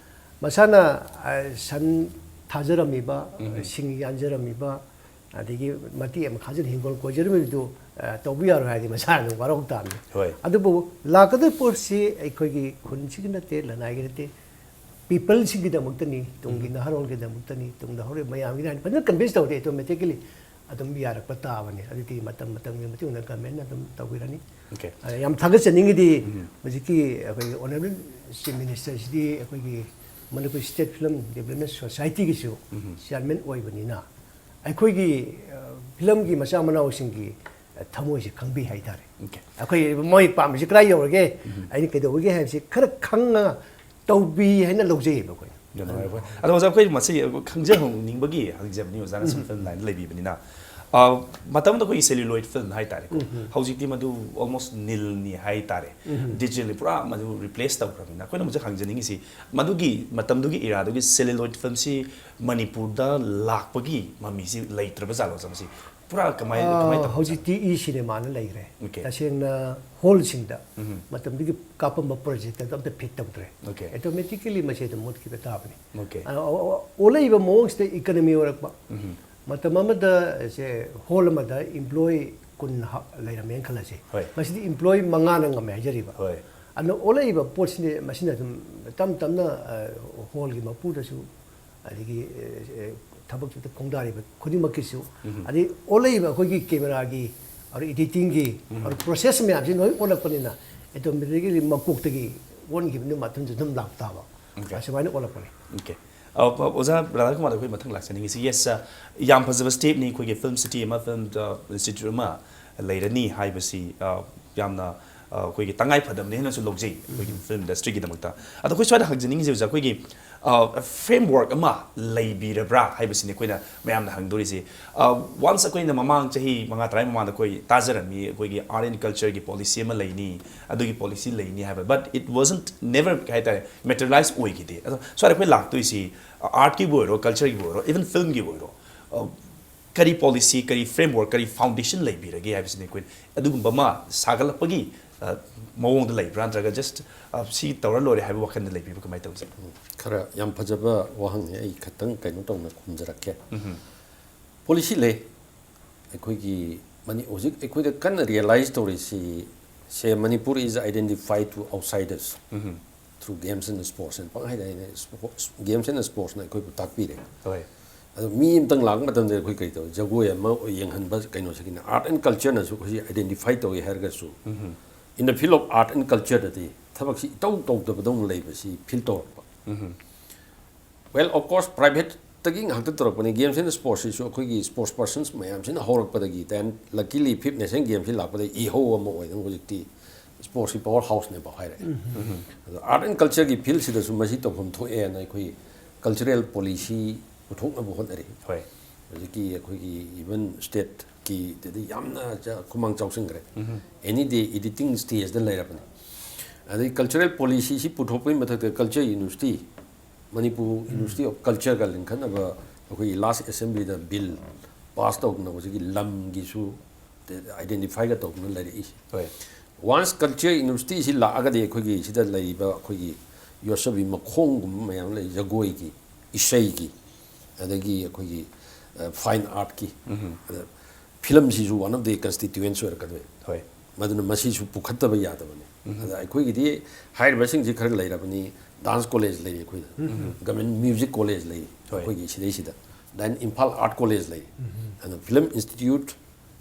ꯃꯁꯥꯅ ꯑ, ꯁꯟ ꯊꯥꯖꯔꯝꯃꯤꯕ, ꯁꯤꯡ ꯌꯥꯟꯖꯔꯝꯃꯤꯕ, ꯑꯗꯒꯤ ꯃꯇꯦꯛ ꯑꯃ ꯈꯥꯖꯤꯟ ꯍꯤꯡꯒꯣꯜ ꯀꯣꯏꯖꯔꯝꯃꯤꯗꯨ ꯑ, ꯇꯧꯕ ꯌꯥꯔꯣꯏ ꯍꯥꯏꯔꯗꯤ ꯃꯁꯥꯅ ꯑꯗꯨꯝ ꯋꯥꯔꯧ ꯇꯥꯕꯅꯤ꯫ ꯍꯣꯏ꯫ ꯑꯗꯨꯕꯨ ꯂꯥꯛꯀꯗꯧꯔꯤꯕ ꯄꯣꯠꯁꯤ ꯑꯩꯈꯣꯏꯒꯤ ꯈꯨꯟꯁꯤꯒꯤ ꯅꯠꯇꯦ, ꯂꯅꯥꯏꯒꯤ ꯅꯠꯇꯦ, ꯄꯤꯄꯜꯁꯤꯡꯒꯤꯗꯃꯛꯇꯅꯤ, ꯇꯨꯡꯒꯤ ꯅꯍꯥꯔꯣꯜꯒꯤꯗꯃꯛꯇꯅꯤ, ꯇꯨꯡꯗ ꯍꯧꯔꯛꯏꯕ ꯃꯌꯥꯝꯒꯤꯅꯤ ꯍꯥꯏꯅ ꯐꯖꯅ ꯀꯟꯚꯤꯟꯁ ꯇꯧꯔꯗꯤ ꯑꯣꯇꯣꯃꯦꯇꯤꯀꯦꯂꯤ ꯑꯗꯨꯝ ꯌꯥꯔꯛꯄ ꯇꯥꯕꯅꯤ꯫ ꯑꯗꯨꯗꯤ ꯃꯇꯝ ꯃꯇꯝꯒꯤ ꯃꯇꯨꯡ ꯏꯟꯅ ꯒꯚꯔꯟꯃꯦꯟꯅ ꯑꯗꯨꯝ ꯇꯧꯕꯤꯔꯅꯤ꯫ Okay. ꯑ, ꯌꯥꯝ ꯊꯥꯒꯠꯆꯅꯤꯡꯉꯤꯗꯤ ꯍꯧꯖꯤꯛꯀꯤ ꯑꯩꯈꯣꯏꯒꯤ ꯑꯣꯅꯔꯦꯕꯜ ꯆꯤꯐ ꯃꯤꯅꯤꯁꯇꯔꯁꯤꯗꯤ ꯑꯩꯈꯣꯏꯒꯤ ꯃꯅꯤꯄꯨꯔ ꯁ꯭ꯇꯦꯠ ꯐꯤꯂꯝ ꯗꯤꯕ꯭ꯂꯞꯃꯦꯟ ꯁꯣꯁꯥꯏꯇꯤꯒꯤꯁꯨ ꯆꯤꯌꯥꯔꯃꯦꯟ ꯑꯣꯏꯕꯅꯤꯅ ꯑꯩꯈꯣꯏꯒꯤ ꯑ, ꯐꯤꯂꯝꯒꯤ ꯃꯆꯥ ꯃꯅꯥꯎꯁꯤꯡꯒꯤ ꯑ, ꯊꯃꯣꯏꯁꯦ ꯈꯪꯕꯤ ꯍꯥꯏꯇꯥꯔꯦ꯫ Okay. ꯑꯩꯈꯣꯏ ꯃꯣꯏ ꯄꯥꯝꯃꯤꯁꯤ ꯀꯗꯥꯏ ꯌꯧꯔꯒꯦ, ꯑꯩꯅ ꯀꯩꯗꯧꯕꯒꯦ ꯍꯥꯏꯕꯁꯤ ꯈꯔ ꯈꯪꯉꯒ ꯇꯧꯕꯤ ꯍꯥꯏꯅ ꯂꯧꯖꯩꯌꯦꯕ ꯑꯩꯈꯣꯏꯅ꯫ ꯌꯥꯝ ꯅꯨꯡꯉꯥꯏꯕ ꯋꯥꯐꯝ꯫ ꯑꯗꯣ ꯑꯣꯖꯥ, ꯑꯩꯈꯣꯏ ꯃꯁꯤ ꯈꯪꯖꯍꯧꯅꯤꯡꯕꯒꯤ ꯍꯪꯖꯕꯅꯤ, ꯑꯣꯖꯥꯅ ꯁꯨꯝ ꯐꯤꯂꯝ ꯂꯥꯏꯟꯗ ꯂꯩꯕꯤꯕꯅꯤꯅ꯫ ꯑ, ꯃꯇꯝꯗ ꯑꯩꯈꯣꯏꯒꯤ celluloid film ꯍꯥꯏꯇꯥꯔꯦꯀꯣ, ꯍꯧꯖꯤꯛꯇꯤ ꯃꯗꯨ almost ꯅꯤꯜꯅꯤ ꯍꯥꯏꯇꯥꯔꯦ꯫ ꯗꯤꯖꯤꯇꯦꯜꯂꯤ ꯄꯨꯔꯥ ꯃꯗꯨ ꯔꯤꯄ꯭ꯂꯦꯁ ꯇꯧꯈ꯭ꯔꯕꯅꯤꯅ꯫ ꯑꯩꯈꯣꯏꯅ ꯍꯧꯖꯤꯛ ꯍꯪꯖꯅꯤꯡꯉꯤꯁꯤ, ꯃꯗꯨꯒꯤ ꯃꯇꯝꯗꯨꯒꯤ ꯏꯔꯥꯗꯨꯒꯤ celluloid filmꯁꯤ ꯃꯅꯤꯄꯨꯔꯗ ꯂꯥꯛꯄꯒꯤ ꯃꯃꯤꯁꯤ ꯂꯩꯇ꯭ꯔꯕ ꯖꯥꯠꯂꯣ, ꯑꯣꯖꯥ? ꯃꯁꯤ ꯄꯨꯔꯥ ꯀꯃꯥꯏ, ꯀꯃꯥꯏ ꯇꯧꯕ? ꯍꯧꯖꯤꯛꯇꯤ ꯏ ꯁꯤꯅꯦꯃꯥꯅ ꯂꯩꯈ꯭ꯔꯦ꯫ Okay. ꯇꯁꯦꯡꯅ ꯍꯣꯜꯁꯤꯡꯗ ꯃꯇꯝꯗꯨꯒꯤ ꯀꯥꯞꯄꯝꯕ ꯄ꯭ꯔꯣꯖꯦꯛꯇꯔꯗꯣ ꯑꯝꯇ ꯐꯤꯠ ꯇꯧꯗ꯭ꯔꯦ꯫ Okay. ꯑꯣꯇꯣꯃꯦꯇꯤꯀꯦꯂꯤ ꯃꯁꯤ ꯑꯗꯨꯝ ꯃꯨꯠꯈꯤꯕ ꯇꯥꯕꯅꯤ꯫ Okay. ꯑ, ꯑꯣ-, ꯑꯣ-, ꯑꯣꯜꯂꯛꯏꯕ ꯃꯑꯣꯡꯁꯤꯗ ꯏꯀꯅꯃꯤ ꯑꯣꯏꯔꯛꯄ꯫ ꯃꯇꯝ ꯑꯃꯗ ꯁꯦ ꯍꯣꯜ ꯑꯃꯗ ꯏꯝꯄ꯭ꯂꯣꯌꯤ ꯀꯨꯟ ꯍꯥ-, ꯂꯩꯔꯝꯃꯦꯅ ꯈꯜꯂꯁꯤ꯫ ꯍꯣꯏ꯫ ꯃꯁꯤꯗꯤ ꯏꯝꯄ꯭ꯂꯣꯌꯤ ꯃꯉꯥꯅ ꯉꯝꯃꯦ ꯍꯥꯏꯖꯔꯤꯕ꯫ ꯍꯣꯏ꯫ ꯑꯗꯨꯅ ꯑꯣꯜꯂꯛꯏꯕ ꯄꯣꯠꯁꯤꯅ ꯃꯁꯤꯅ ꯑꯗꯨꯝ ꯇꯞ ꯇꯞꯅ, ꯑ, ꯍꯣꯜꯒꯤ ꯃꯄꯨꯗꯁꯨ, ꯑꯗꯒꯤ, ꯑ, ꯑ, ꯊꯕꯛꯇꯨꯗ ꯈꯣꯡꯗꯥꯔꯤꯕ ꯈꯨꯗꯤꯡꯃꯛꯀꯤꯁꯨ, ꯑꯗꯩ ꯑꯣꯜꯂꯛꯏꯕ ꯑꯩꯈꯣꯏꯒꯤ ꯀꯦꯃꯦꯔꯥꯒꯤ, ꯑꯗꯩ ꯏꯗꯤꯇꯤꯡꯒꯤ, ꯑꯗꯩ ꯄ꯭ꯔꯣꯁꯦꯁ ꯃꯌꯥꯝꯁꯤ ꯂꯣꯏ ꯑꯣꯜꯂꯛꯄꯅꯤꯅ ꯑꯣꯇꯣꯃꯦꯇꯤꯀꯦꯂꯤ ꯃꯀꯣꯛꯇꯒꯤ ꯑꯣꯟꯈꯤꯕꯅꯤꯅ ꯃꯊꯟꯁꯨ ꯑꯗꯨꯝ ꯂꯥꯛ ꯇꯥꯕ꯫ Okay. ꯑꯁꯨꯃꯥꯏꯅ ꯑꯣꯜꯂꯛꯄꯅꯤ꯫ Okay. ꯑ, ꯑ, ꯑꯣꯖꯥ ꯔꯥꯙꯥꯀꯨꯃꯥꯔꯗ ꯑꯩꯈꯣꯏ ꯃꯊꯪ ꯂꯥꯛꯆꯅꯤꯡꯉꯤꯁꯤ, yes, ꯑ, ꯌꯥꯝ ꯐꯖꯕ stepꯅꯤ, ꯑꯩꯈꯣꯏꯒꯤ film city ꯑꯃ, film, ꯑ, institute ꯑꯃ ꯂꯩꯔꯅꯤ ꯍꯥꯏꯕꯁꯤ, ꯑ, ꯌꯥꯝꯅ, ꯑ, ꯑꯩꯈꯣꯏꯒꯤ ꯇꯉꯥꯏ ꯐꯗꯕꯅꯤ ꯍꯥꯏꯅꯁꯨ ꯂꯧꯖꯩ ꯑꯩꯈꯣꯏꯒꯤ film industryꯒꯤꯗꯃꯛꯇ꯫ ꯑꯗꯣ ꯑꯩꯈꯣꯏ ꯁ꯭ꯋꯥꯏꯗ ꯍꯪꯖꯅꯤꯡꯉꯤꯁꯦ, ꯑꯣꯖꯥ, ꯑꯩꯈꯣꯏꯒꯤ ꯐ꯭ꯔꯦꯝꯋꯔꯛ ꯑꯃ ꯂꯩꯕꯤꯔꯕ꯭ꯔꯥ ꯍꯥꯏꯕꯁꯤꯅꯤ ꯑꯩꯈꯣꯏꯅ ꯃꯌꯥꯝꯅ ꯍꯪꯗꯣꯔꯤꯁꯤ꯫ ꯋꯥꯟꯁ ꯑꯩꯈꯣꯏꯅ ꯃꯃꯥꯡ ꯆꯍꯤ ꯃꯉꯥ ꯇꯔꯥ ꯃꯃꯥꯡꯗ ꯑꯩꯈꯣꯏ ꯇꯥꯖꯔꯝꯃꯤ, ꯑꯩꯈꯣꯏꯒꯤ ꯑꯥꯔꯠ ꯑꯦꯟ ꯀꯜꯆꯔꯒꯤ ꯄꯣꯂꯤꯁꯤ ꯑꯃ ꯂꯩꯅꯤ, ꯑꯗꯨꯒꯤ ꯄꯣꯂꯤꯁꯤ ꯂꯩꯅꯤ ꯍꯥꯏꯕ, but it wasn't, never ꯍꯥꯏꯇꯥꯔꯦ, ꯃꯦꯇꯔꯤꯌꯦꯂꯥꯏꯁ ꯑꯣꯏꯈꯤꯗꯦ꯫ ꯑꯗꯣ ꯁ꯭ꯋꯥꯏꯗ ꯑꯩꯈꯣꯏ ꯂꯥꯛꯇꯣꯏꯁꯤ ꯑꯥꯔꯠꯀꯤꯕꯨ ꯑꯣꯏꯔꯣ, ꯀꯜꯆꯔꯒꯤꯕꯨ ꯑꯣꯏꯔꯣ, ꯏꯚꯟ ꯐꯤꯜꯝꯒꯤꯕꯨ ꯑꯣꯏꯔꯣ, ꯀꯔꯤ ꯄꯣꯂꯤꯁꯤ, ꯀꯔꯤ ꯐ꯭ꯔꯦꯝꯋꯔꯛ, ꯀꯔꯤ ꯐꯥꯎꯟꯗꯦꯁꯟ ꯂꯩꯕꯤꯔꯒꯦ ꯍꯥꯏꯕꯁꯤꯅꯤ ꯑꯩꯈꯣꯏ꯫ ꯑꯗꯨꯒꯨꯝꯕ ꯑꯃ ꯁꯥꯒꯠꯂꯛꯄꯒꯤ ꯃꯑꯣꯡꯗ ꯂꯩꯕ꯭ꯔꯥ, ꯅꯠꯇ꯭ꯔꯒ ꯖꯁ ꯁꯤ ꯇꯧꯔ ꯂꯣꯏꯔꯦ ꯍꯥꯏꯕ ꯋꯥꯈꯜꯗ ꯂꯩꯕꯤꯕ꯭ꯔꯥ, ꯀꯃꯥꯏꯅ ꯇꯧꯖꯩ? ꯈꯔ ꯌꯥꯝ ꯐꯖꯕ ꯋꯥꯍꯪꯅꯤ꯫ ꯑꯩ ꯈꯤꯇꯪ ꯀꯩꯅꯣ ꯇꯧꯅ ꯈꯨꯝꯖꯔꯛꯀꯦ꯫ ꯄꯣꯂꯤꯁꯤ ꯂꯩ꯫ ꯑꯩꯈꯣꯏꯒꯤ ꯃꯅꯤ-, ꯍꯧꯖꯤꯛ ꯑꯩꯈꯣꯏꯗ ꯀꯟꯅ ꯔꯤꯌꯦꯂꯥꯏꯁ ꯇꯧꯔꯤꯁꯤ, ꯁꯦ, Manipur is identified to outsiders through games and sports ꯍꯥꯏꯅ ꯄꯪꯍꯥꯏꯗ ꯍꯥꯏꯅ, games and sportsꯅ ꯑꯩꯈꯣꯏꯕꯨ ꯇꯥꯛꯄꯤꯔꯦ꯫ ꯍꯣꯏ꯫ ꯑꯗꯣ ꯃꯤ ꯑꯃꯇꯪ ꯂꯥꯛꯄ ꯃꯇꯝꯗ ꯑꯩꯈꯣꯏ ꯀꯔꯤ ꯇꯧꯏ? ꯖꯒꯣꯏ ꯑꯃ ꯌꯦꯡꯍꯟꯕ ꯀꯩꯅꯣꯁꯤꯒꯤꯅ ꯑꯥꯔꯠ ꯑꯦꯟ ꯀꯜꯆꯔꯅꯁꯨ ꯑꯩꯈꯣꯏꯁꯤ ꯑꯥꯏꯗꯦꯟꯇꯤꯐꯥꯏ ꯇꯧꯏ ꯍꯥꯏꯔꯒꯁꯨ, in the field of art and cultureꯗꯗꯤ ꯊꯕꯛꯁꯤ ꯏꯇꯧ ꯇꯧꯗꯕꯗꯧꯅ ꯂꯩꯕꯁꯤ ꯐꯤꯜ ꯇꯧꯔꯛꯄ꯫ Well, of course, privateꯇꯒꯤ ꯉꯥꯛꯇ ꯇꯧꯔꯛꯄꯅꯤ꯫ Games and sportsꯁꯤꯁꯨ ꯑꯩꯈꯣꯏꯒꯤ sports persons ꯃꯌꯥꯝꯁꯤꯅ ꯍꯧꯔꯛꯄꯗꯒꯤ, then luckily fifth Nation Gamesꯁꯤ ꯂꯥꯛꯄꯗꯒꯤ ꯏꯍꯧ ꯑꯃ ꯑꯣꯏꯗꯅ ꯍꯧꯖꯤꯛꯇꯤ sportsꯀꯤ power houseꯅꯦꯕ ꯍꯥꯏꯔꯛꯑꯦ꯫ ꯑꯗꯣ art and cultureꯒꯤ fieldꯁꯤꯗꯁꯨ ꯃꯁꯤ ꯇꯧꯐꯝ ꯊꯣꯛꯑꯦꯅ ꯑꯩꯈꯣꯏ cultural policy ꯄꯨꯊꯣꯛꯅꯕ ꯍꯣꯠꯅꯔꯤ꯫ ꯍꯣꯏ꯫ ꯍꯧꯖꯤꯛꯀꯤ ꯑꯩꯈꯣꯏꯒꯤ even stateꯀꯤꯗꯗꯤ ꯌꯥꯝꯅ ꯆ-, ꯈꯨꯃꯥꯡ ꯆꯥꯎꯁꯤꯟꯈ꯭ꯔꯦ꯫ Any day editing stageꯗ ꯂꯩꯔꯕꯅꯤ꯫ ꯑꯗꯩ cultural policyꯁꯤ ꯄꯨꯊꯣꯛꯄꯒꯤ ꯃꯊꯛꯇ culture university, Manipur University of Cultureꯒ ꯂꯤꯡꯈꯠꯅꯕ ꯑꯩꯈꯣꯏꯒꯤ last assemblyꯗ bill pass ꯇꯧꯗꯅ ꯍꯧꯖꯤꯛꯀꯤ ꯂꯝꯒꯤꯁꯨ identifyꯒ ꯇꯧꯗꯨꯅ ꯂꯩꯔꯛꯏ꯫ ꯍꯣꯏ꯫ Once culture universityꯁꯤ ꯂꯥꯛꯑꯒꯗꯤ ꯑꯩꯈꯣꯏꯒꯤ ꯁꯤꯗ ꯂꯩꯔꯤꯕ ꯑꯩꯈꯣꯏꯒꯤ ꯌꯣꯠꯁꯕꯤ ꯃꯈꯣꯡꯒꯨꯝꯕ ꯃꯌꯥꯝ ꯂꯩ, ꯖꯒꯣꯏꯒꯤ, ꯏꯁꯩꯒꯤ, ꯑꯗꯒꯤ ꯑꯩꯈꯣꯏꯒꯤ, ꯑ, fine artꯀꯤ, ꯑꯗ filmꯁꯤꯁꯨ one of the constituents ꯑꯣꯏꯔꯛꯀꯗꯣꯏꯅꯤ꯫ ꯍꯣꯏ꯫ ꯃꯗꯨꯅ ꯃꯁꯤꯁꯨ ꯄꯨꯈꯠꯇꯕ ꯌꯥꯗꯕꯅꯤ꯫ ꯑꯗ ꯑꯩꯈꯣꯏꯒꯤꯗꯤ ꯍꯥꯏꯔꯤꯕꯁꯤꯡꯁꯤ ꯈꯔ ꯂꯩꯔꯕꯅꯤ, dance college ꯂꯩꯔꯤ ꯑꯩꯈꯣꯏꯗ, government music college ꯂꯩꯔꯤ ꯍꯣꯏ꯫ ꯑꯩꯈꯣꯏꯒꯤ ꯁꯤꯗꯩꯁꯤꯗ, then Imphal Art College ꯂꯩꯔꯤ, ꯑꯗ film institute,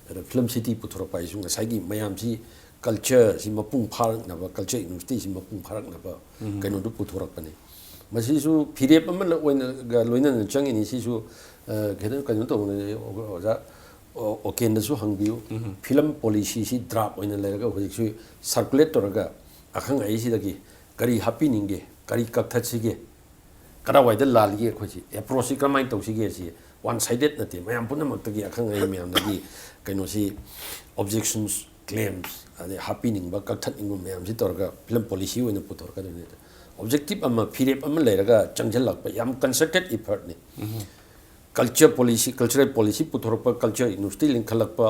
ꯑꯗ film city ꯄꯨꯊꯣꯔꯛꯄ ꯍꯥꯏꯁꯤꯁꯨ ꯉꯁꯥꯏꯒꯤ ꯃꯌꯥꯝꯁꯤ cultureꯁꯤ ꯃꯄꯨꯡ ꯐꯥꯔꯛꯅꯕ, culture universityꯁꯤ ꯃꯄꯨꯡ ꯐꯥꯔꯛꯅꯕ ꯀꯩꯅꯣꯗꯨ ꯄꯨꯊꯣꯔꯛꯄꯅꯤ꯫ ꯃꯁꯤꯁꯨ ꯐꯤꯔꯦꯞ ꯑꯃ ꯑꯣꯏꯅꯒ ꯂꯣꯏꯅꯅ ꯆꯪꯉꯤꯅꯤ꯫ ꯁꯤꯁꯨ, ꯑ, ꯈꯤꯇꯪ ꯀꯩꯅꯣ ꯇꯧꯕꯅꯤ, ꯑꯣꯖꯥ, ꯑꯣ, ꯑꯣꯀꯦꯟꯗꯁꯨ ꯍꯪꯕꯤꯌꯨ꯫ Film policyꯁꯤ draft ꯑꯣꯏꯅ ꯂꯩꯔꯒ ꯍꯧꯖꯤꯛꯁꯨ circulate ꯇꯧꯔꯒ ꯑꯈꯪ ꯑꯍꯩꯁꯤꯗꯒꯤ ꯀꯔꯤ ꯍꯥꯞꯄꯤꯅꯤꯡꯒꯦ, ꯀꯔꯤ ꯀꯛꯊꯠꯁꯤꯒꯦ, ꯀꯗꯥꯏꯋꯥꯏꯗ ꯂꯥꯜꯂꯤꯒꯦ, ꯑꯩꯈꯣꯏꯁꯤ ꯑꯦꯄ꯭ꯔꯣꯁꯁꯤ ꯀꯔꯝꯍꯥꯏꯅ ꯇꯧꯁꯤꯒꯦ ꯁꯤ ꯋꯥꯟ ꯁꯥꯏꯗꯦꯠ ꯅꯠꯇꯦ, ꯃꯌꯥꯝ ꯄꯨꯝꯅꯃꯛꯇꯒꯤ, ꯑꯈꯪ ꯑꯍꯩ ꯃꯌꯥꯝꯗꯒꯤ ꯀꯩꯅꯣꯁꯤ, ꯑꯣꯕꯖꯦꯛꯁꯟꯁ, ꯀ꯭ꯂꯦꯝꯁ, ꯑꯗꯩ ꯍꯥꯞꯄꯤꯅꯤꯡꯕ, ꯀꯛꯊꯠꯅꯤꯡꯕ ꯃꯌꯥꯝꯁꯤ ꯇꯧꯔꯒ ꯐꯤꯂꯝ ꯄꯣꯂꯤꯁꯤ ꯑꯣꯏꯅ ꯄꯨꯊꯣꯔꯛꯀꯗꯣꯏꯅꯤ꯫ ꯑꯣꯕꯖꯦꯛꯇꯤꯞ ꯑꯃ, ꯐꯤꯔꯦꯞ ꯑꯃ ꯂꯩꯔꯒ ꯆꯪꯁꯤꯜꯂꯛꯄ, ꯌꯥꯝ ꯀꯟꯁꯔꯇꯦꯠ ꯏꯐꯔꯠꯅꯤ꯫ ꯀꯜꯆꯔ ꯄꯣꯂꯤꯁꯤ, ꯀꯜꯆꯔꯦꯜ ꯄꯣꯂꯤꯁꯤ ꯄꯨꯊꯣꯔꯛꯄ, ꯀꯜꯆꯔ ꯌꯨꯅꯤꯚꯔꯁꯤꯇꯤ ꯂꯤꯡꯈꯠꯂꯛꯄ,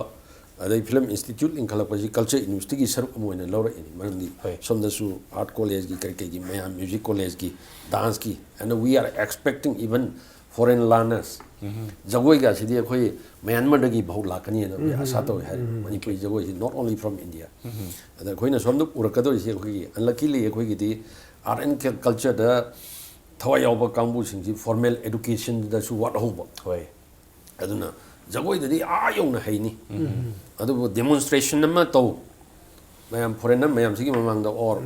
ꯑꯗꯩ ꯐꯤꯂꯝ ꯏꯟꯁꯇꯤꯇ꯭ꯌꯨꯠ ꯂꯤꯡꯈꯠꯂꯛꯄꯁꯤ ꯀꯜꯆꯔ ꯌꯨꯅꯤꯚꯔꯁꯤꯇꯤꯒꯤ ꯁꯔꯨꯛ ꯑꯃ ꯑꯣꯏꯅ ꯂꯧꯔꯛꯏꯅꯤ꯫ ꯃꯔꯝꯗꯤ ꯍꯣꯏ꯫ ꯁꯣꯝꯗꯁꯨ ꯑꯥꯔꯠ ꯀꯣꯂꯦꯖꯀꯤ, ꯀꯔꯤ ꯀꯩꯒꯤ ꯃꯌꯥꯝ, ꯃ꯭ꯌꯨꯖꯤꯛ ꯀꯣꯂꯦꯖꯀꯤ, ꯗꯥꯟꯁꯀꯤ, and we are expecting even foreign learners꯫ ꯖꯒꯣꯏꯒꯁꯤꯗꯤ ꯑꯩꯈꯣꯏ ꯃ꯭ꯌꯥꯟꯃꯥꯔꯗꯒꯤ ꯐꯥꯎ ꯂꯥꯛꯀꯅꯤꯅ ꯑꯩꯈꯣꯏ ꯑꯥꯁꯥ ꯇꯧꯏ ꯍꯥꯏꯔꯤ꯫ Manipuri ꯖꯒꯣꯏꯁꯤ not only from India꯫ ꯑꯗ ꯑꯩꯈꯣꯏꯅ ꯁꯣꯝꯗ ꯎꯔꯛꯀꯗꯧꯔꯤꯁꯤ, ꯑꯩꯈꯣꯏꯒꯤ ꯑꯟꯂꯛꯀꯤꯂꯤ ꯑꯩꯈꯣꯏꯒꯤꯗꯤ ꯑꯥꯔꯠ ꯑꯦꯟ ꯀꯜꯆꯔꯗ ꯊꯋꯥꯏ ꯌꯥꯎꯕ ꯀꯥꯡꯕꯨꯁꯤꯡꯁꯤ ꯐꯣꯔꯃꯦꯜ ꯑꯦꯗꯨꯀꯦꯁꯟꯗꯁꯨ ꯋꯥꯠꯍꯧꯕ꯫ ꯍꯣꯏ꯫ ꯑꯗꯨꯅ ꯖꯒꯣꯏꯗꯗꯤ ꯑꯥ ꯌꯧꯅ ꯍꯩꯅꯤ, ꯑꯗꯨꯕꯨ ꯗꯦꯃꯣꯟꯁꯇ꯭ꯔꯦꯁꯟ ꯑꯃ ꯇꯧ, ꯃꯌꯥꯝ ꯐꯣꯔꯦꯟꯅꯔ ꯃꯌꯥꯝꯁꯤꯒꯤ ꯃꯃꯥꯡꯗ, ꯑꯣꯔ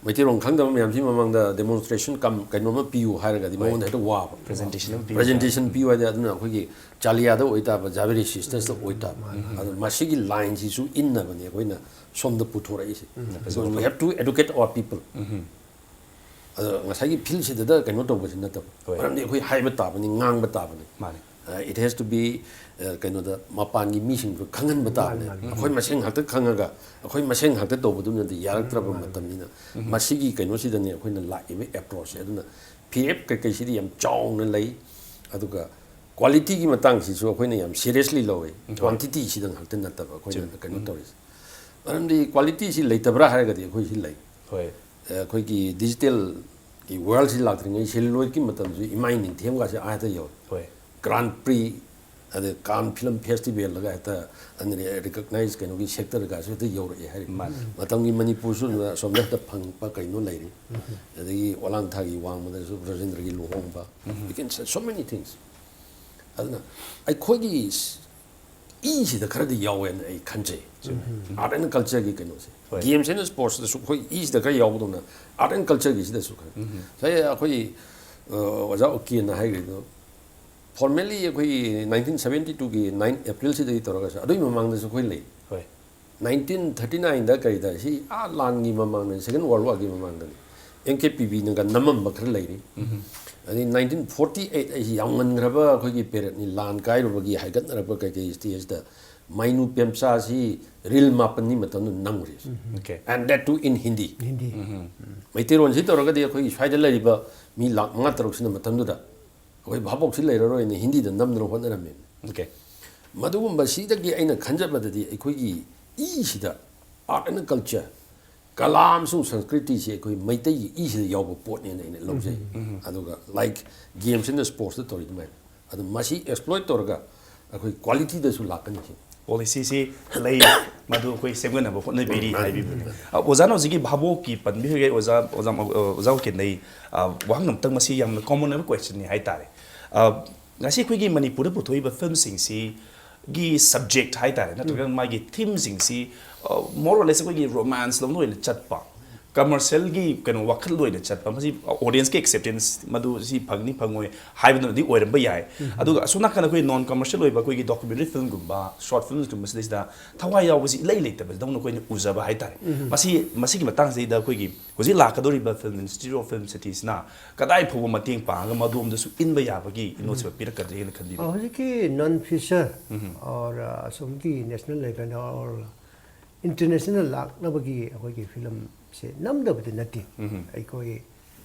ꯃꯩꯇꯩꯂꯣꯟ ꯈꯪꯗꯕ ꯃꯌꯥꯝꯁꯤꯒꯤ ꯃꯃꯥꯡꯗ ꯗꯦꯃꯣꯟꯁꯇ꯭ꯔꯦꯁꯟ ꯀꯝ ꯀꯩꯅꯣꯝꯃ ꯄꯤꯌꯨ ꯍꯥꯏꯔꯒꯗꯤ ꯃꯉꯣꯟꯗ ꯍꯦꯛꯇ ꯋꯥꯕ꯫ ꯄ꯭ꯔꯖꯦꯟꯇꯦꯁꯟ ꯑꯃ ꯄꯤꯌꯨ꯫ ꯄ꯭ꯔꯖꯦꯟꯇꯦꯁꯟ ꯄꯤꯌꯨ ꯍꯥꯏꯗꯤ ꯑꯗꯨꯅ ꯑꯩꯈꯣꯏꯒꯤ ꯆꯥꯂꯤꯌꯥꯗ ꯑꯣꯏꯇꯥꯕ, ꯖꯥꯕꯦꯔꯤ ꯁꯤꯁꯇꯔꯁꯇ ꯑꯣꯏꯇꯥꯕ꯫ ꯑꯗꯨ ꯃꯁꯤꯒꯤ ꯂꯥꯏꯟꯁꯤꯁꯨ ꯏꯟꯅꯕꯅꯤ ꯑꯩꯈꯣꯏꯅ ꯁꯣꯝꯗ ꯄꯨꯊꯣꯔꯛꯏꯁꯦ꯫ We have to educate our people꯫ ꯑꯗꯣ ꯉꯁꯥꯏꯒꯤ ꯐꯤꯜꯁꯤꯗ ꯀꯩꯅꯣ ꯇꯧꯕꯁꯤ ꯅꯠꯇꯕ, ꯍꯣꯏ꯫ ꯃꯔꯝꯗꯤ ꯑꯩꯈꯣꯏ ꯍꯥꯏꯕ ꯇꯥꯕꯅꯤ, ꯉꯥꯡꯕ ꯇꯥꯕꯅꯤ꯫ ꯃꯥꯅꯤ꯫ It has to be, ꯀꯩꯅꯣꯗ, ꯃꯄꯥꯟꯒꯤ ꯃꯤꯁꯤꯡꯗꯣ ꯈꯪꯍꯟꯕ ꯇꯥꯕꯅꯤ꯫ ꯃꯥꯅꯤ, ꯃꯥꯅꯤ꯫ ꯑꯩꯈꯣꯏ ꯃꯁꯦꯟ ꯉꯥꯛꯇ ꯈꯪꯉꯒ ꯑꯩꯈꯣꯏ ꯃꯁꯦꯟ ꯉꯥꯛꯇ ꯇꯧꯕꯗꯨꯅꯗꯤ ꯌꯥꯔꯛꯇ꯭ꯔꯕ ꯃꯇꯝꯅꯤꯅ, ꯃꯁꯤꯒꯤ ꯀꯩꯅꯣꯁꯤꯗꯅꯤ ꯑꯩꯈꯣꯏꯅ ꯂꯥꯛꯏꯕ ꯑꯦꯄ꯭ꯔꯣꯆꯁꯦ꯫ ꯑꯗꯨꯅ ꯐꯤꯔꯦꯞ ꯀꯩꯀꯩꯁꯤꯗꯤ ꯌꯥꯝ ꯆꯥꯎꯅ ꯂꯩ, ꯑꯗꯨꯒ ꯀ꯭ꯋꯥꯂꯤꯇꯤꯒꯤ ꯃꯇꯥꯡꯁꯤꯁꯨ ꯑꯩꯈꯣꯏꯅ ꯌꯥꯝ ꯁꯤꯔꯤꯌꯁꯂꯤ ꯂꯧꯋꯦ꯫ ꯀ꯭ꯋꯥꯟꯇꯤꯇꯤꯁꯤꯗ ꯉꯥꯛꯇ ꯅꯠꯇꯕ ꯑꯩꯈꯣꯏꯅ ꯀꯩꯅꯣ ꯇꯧꯔꯤꯁꯦ꯫ ꯃꯔꯝꯗꯤ ꯀ꯭ꯋꯥꯂꯤꯇꯤꯁꯤ ꯂꯩꯇꯕ꯭ꯔꯥ ꯍꯥꯏꯔꯒꯗꯤ ꯑꯩꯈꯣꯏꯁꯤ ꯂꯩ꯫ ꯍꯣꯏ꯫ ꯑꯩꯈꯣꯏꯒꯤ ꯗꯤꯖꯤꯇꯦꯜꯒꯤ ꯋꯥꯔꯜꯁꯤ ꯂꯥꯛꯇ꯭ꯔꯤꯉꯩ, ꯁꯦꯂꯨꯂꯣꯏꯗꯀꯤ ꯃꯇꯝꯁꯤ ꯏꯃꯥꯏ ꯅꯤꯡꯊꯦꯝꯒꯁꯦ ꯑꯥ ꯍꯦꯛꯇ ꯌꯧꯔꯦ꯫ ꯍꯣꯏ꯫ ꯒ꯭ꯔꯥꯟ ꯄ꯭ꯔꯤ, ꯑꯗꯩ ꯀꯥꯟ ꯐꯤꯂꯝ ꯐꯦꯁꯇꯤꯚꯦꯜꯗꯒ ꯍꯦꯛꯇ ꯑꯟꯔꯦꯀꯛꯅꯥꯏꯖ ꯀꯩꯅꯣꯒꯤ ꯁꯦꯛꯇꯔꯒꯁꯨ ꯍꯦꯛꯇ ꯌꯧꯔꯛꯑꯦ ꯍꯥꯏꯔꯤ꯫ ꯃꯥꯅꯤ꯫ ꯃꯇꯝꯒꯤ ꯃꯅꯤꯄꯨꯔꯁꯨ ꯑꯁꯣꯝꯗ ꯍꯦꯛꯇ ꯐꯪꯉꯛꯄ ꯀꯩꯅꯣ ꯂꯩꯔꯤ꯫ ꯑꯗꯒꯤ ꯋꯥꯂꯥꯡꯊꯥꯒꯤ ꯋꯥꯡꯃꯗꯁꯨ ꯕ꯭ꯔꯖꯦꯟꯗ꯭ꯔꯒꯤ ꯂꯨꯍꯣꯡꯕ, you can say so many things꯫ ꯑꯗꯨꯅ ꯑꯩꯈꯣꯏꯒꯤ ꯏꯁꯤꯗ ꯈꯔꯗꯤ ꯌꯥꯎꯋꯦꯅ ꯑꯩ ꯈꯟꯖꯩ꯫ ꯑꯥꯔꯠ ꯑꯦꯟ ꯀꯜꯆꯔꯒꯤ ꯀꯩꯅꯣꯁꯦ꯫ ꯍꯣꯏ꯫ ꯒꯦꯝꯁ ꯑꯦꯟ ꯁ꯭ꯄꯣꯔꯠꯁꯇꯁꯨ ꯑꯩꯈꯣꯏ ꯏꯁꯤꯗ ꯈꯔ ꯌꯥꯎꯕꯗꯧꯅ, ꯑꯥꯔꯠ ꯑꯦꯟ ꯀꯜꯆꯔꯒꯤꯁꯤꯗꯁꯨ ꯈꯔ꯫ ꯉꯁꯥꯏ ꯑꯩꯈꯣꯏ, ꯑ, ꯑꯣꯖꯥ ꯑꯣꯀꯦꯅ ꯍꯥꯏꯈ꯭ꯔꯤꯗꯣ, ꯐꯣꯔꯃꯦꯜꯂꯤ ꯑꯩꯈꯣꯏꯒꯤ ꯅꯥꯏꯟꯇꯤꯟ ꯁꯕꯦꯟꯇꯤ ꯇꯨꯒꯤ ꯅꯥꯏꯟ ꯑꯦꯄ꯭ꯔꯤꯜꯁꯤꯗꯒꯤ ꯇꯧꯔꯒꯁꯨ, ꯑꯗꯨꯒꯤ ꯃꯃꯥꯡꯗꯁꯨ ꯑꯩꯈꯣꯏ ꯂꯩ꯫ ꯍꯣꯏ꯫ ꯅꯥꯏꯟꯇꯤꯟ ꯊꯥꯔꯇꯤ ꯅꯥꯏꯟꯗ ꯀꯔꯤꯗ, ꯁꯤ ꯑꯥ ꯂꯥꯟꯒꯤ ꯃꯃꯥꯡꯗꯅꯤ, ꯁꯦꯀꯦꯟ ꯋꯥꯔꯜ ꯋꯥꯔꯒꯤ ꯃꯃꯥꯡꯗꯅꯤ꯫ ꯑꯦꯝ ꯀꯦ ꯄꯤ ꯕꯤꯅꯒ ꯅꯝꯃꯝꯕ ꯈꯔ ꯂꯩꯔꯤ꯫ ꯑꯗꯩ ꯅꯥꯏꯟꯇꯤꯟ ꯐꯣꯔꯇꯤ ꯑꯩꯠ ꯑꯩꯁꯤ ꯌꯥꯝ ꯉꯟꯈ꯭ꯔꯕ ꯑꯩꯈꯣꯏꯒꯤ ꯄꯦꯔꯦꯠꯅꯤ, ꯂꯥꯟ ꯀꯥꯏꯔꯨꯕꯒꯤ ꯍꯥꯏꯒꯠꯅꯔꯛꯄ ꯀꯩꯀꯩ ꯁ꯭ꯇꯦꯖꯇ ꯃꯥꯏꯅꯨ ꯄꯦꯝꯆꯥꯁꯤ ꯔꯤꯜ ꯃꯥꯄꯟꯅꯤ ꯃꯇꯝꯗꯨ ꯅꯝꯈ꯭ꯔꯤ꯫ Okay. And that too in Hindi꯫ Hindi. ꯃꯩꯇꯩꯔꯣꯟꯁꯤ ꯇꯧꯔꯒꯗꯤ ꯑꯩꯈꯣꯏꯒꯤ ꯁ꯭ꯋꯥꯏꯗ ꯂꯩꯔꯤꯕ ꯃꯤ ꯂꯥꯛ ꯃꯉꯥ ꯇꯔꯨꯛꯁꯤꯅ ꯃꯇꯝꯗꯨꯗ ꯑꯩꯈꯣꯏ ꯚꯥꯕꯣꯛꯁꯤ ꯂꯩꯔꯔꯣꯏꯅ ꯍꯤꯟꯗꯤꯗ ꯅꯝꯗꯅ ꯍꯣꯠꯅꯔꯝꯃꯦ꯫ Okay. ꯃꯗꯨꯒꯨꯝꯕꯁꯤꯗꯒꯤ ꯑꯩꯅ ꯈꯟꯖꯕꯗꯗꯤ ꯑꯩꯈꯣꯏꯒꯤ ꯏꯁꯤꯗ, art and culture, ꯀꯂꯥ ꯑꯃꯁꯨꯡ ꯁꯪꯁꯀ꯭ꯔꯤꯇꯤꯁꯤ ꯑꯩꯈꯣꯏ ꯃꯩꯇꯩꯒꯤ ꯏꯁꯤꯗ ꯌꯥꯎꯕ ꯄꯣꯠꯅꯦꯅ ꯑꯩꯅ ꯂꯧꯖꯩ꯫ ꯑꯗꯨꯒ like game ꯁꯤꯅ sports ꯇ ꯇꯧꯔꯤ ꯑꯗꯨꯃꯥꯏꯅ, ꯑꯗꯨ ꯃꯁꯤ exploit ꯇꯧꯔꯒ ꯑꯩꯈꯣꯏ quality ꯗꯁꯨ ꯂꯥꯛꯀꯅꯤ ꯁꯤ꯫ Policy ꯁꯤ ꯂꯩ, ꯃꯗꯨ ꯑꯩꯈꯣꯏ ꯁꯦꯝꯒꯠꯅꯕ ꯍꯣꯠꯅꯕꯤꯔꯤ ꯍꯥꯏꯕꯤꯕꯅꯤ꯫ ꯑ, ꯑꯣꯖꯥꯅ ꯍꯧꯖꯤꯛꯀꯤ ꯚꯥꯕꯣꯛꯀꯤ ꯄꯟꯕꯤꯈ꯭ꯔꯦ, ꯑꯣꯖꯥ, ꯑꯣꯖꯥ, ꯑꯣꯖꯥ ꯎꯀꯦꯟꯗꯩ, ꯑ, ꯋꯥꯍꯪ ꯑꯃꯇꯪ, ꯃꯁꯤ ꯌꯥꯝꯅ common ꯑꯣꯏꯕ question ꯅꯤ ꯍꯥꯏꯇꯥꯔꯦ꯫ ꯑ, ꯉꯁꯤ ꯑꯩꯈꯣꯏꯒꯤ ꯃꯅꯤꯄꯨꯔꯗ ꯄꯨꯊꯣꯛꯏꯕ film ꯁꯤꯡꯁꯤꯒꯤ subject ꯍꯥꯏꯇꯥꯔꯦ, ꯅꯠꯇ꯭ꯔꯒ ꯃꯥꯒꯤ theme ꯁꯤꯡꯁꯤ, ꯑ, more or less ꯑꯩꯈꯣꯏꯒꯤ romance ꯂꯣꯝꯗ ꯑꯣꯏꯅ ꯆꯠꯄ, commercial ꯒꯤ ꯀꯩꯅꯣ ꯋꯥꯈꯜ ꯑꯣꯏꯅ ꯆꯠꯄ, ꯃꯁꯤ audience ꯀꯤ acceptance ꯃꯗꯨ ꯁꯤ ꯐꯪꯅꯤ ꯐꯪꯉꯣꯏ ꯍꯥꯏꯕꯗꯨꯅꯗꯤ ꯑꯣꯏꯔꯝꯕ ꯌꯥꯏ꯫ ꯑꯗꯨꯒ ꯑꯁꯣꯝ ꯅꯥꯀꯟꯗ ꯑꯩꯈꯣꯏ non commercial ꯑꯣꯏꯕ ꯑꯩꯈꯣꯏꯒꯤ documentary film ꯒꯨꯝꯕ, short films ꯀꯨꯝꯕ ꯁꯤꯗꯩꯁꯤꯗ ꯊꯋꯥꯏ ꯌꯥꯎꯕꯁꯤ ꯏꯂꯩ ꯂꯩꯇꯕꯗꯧꯅ ꯑꯩꯈꯣꯏꯅ ꯎꯖꯕ ꯍꯥꯏꯇꯥꯔꯦ꯫ ꯃꯁꯤ, ꯃꯁꯤꯒꯤ ꯃꯇꯥꯡꯁꯤꯗꯩꯗ ꯑꯩꯈꯣꯏꯒꯤ ꯍꯧꯖꯤꯛ ꯂꯥꯛꯀꯗꯧꯔꯤꯕ film, Institute of Film Studies ꯅ ꯀꯗꯥꯏ ꯐꯥꯎꯕ ꯃꯇꯦꯡ ꯄꯥꯡꯉꯒ ꯃꯗꯣꯝꯗꯁꯨ ꯏꯟꯕ ꯌꯥꯕꯒꯤ ꯏꯅꯣꯠꯁꯤꯃ ꯄꯤꯔꯛꯀꯗ꯭ꯔꯦꯅ ꯈꯟꯕꯤꯕ? ꯑ, ꯍꯧꯖꯤꯛꯀꯤ non feature or ꯑꯁꯣꯝꯒꯤ national level or international ꯂꯥꯛꯅꯕꯒꯤ ꯑꯩꯈꯣꯏꯒꯤ film ꯁꯦ ꯅꯝꯗꯕꯗꯤ ꯅꯠꯇꯦ꯫ ꯑꯩꯈꯣꯏ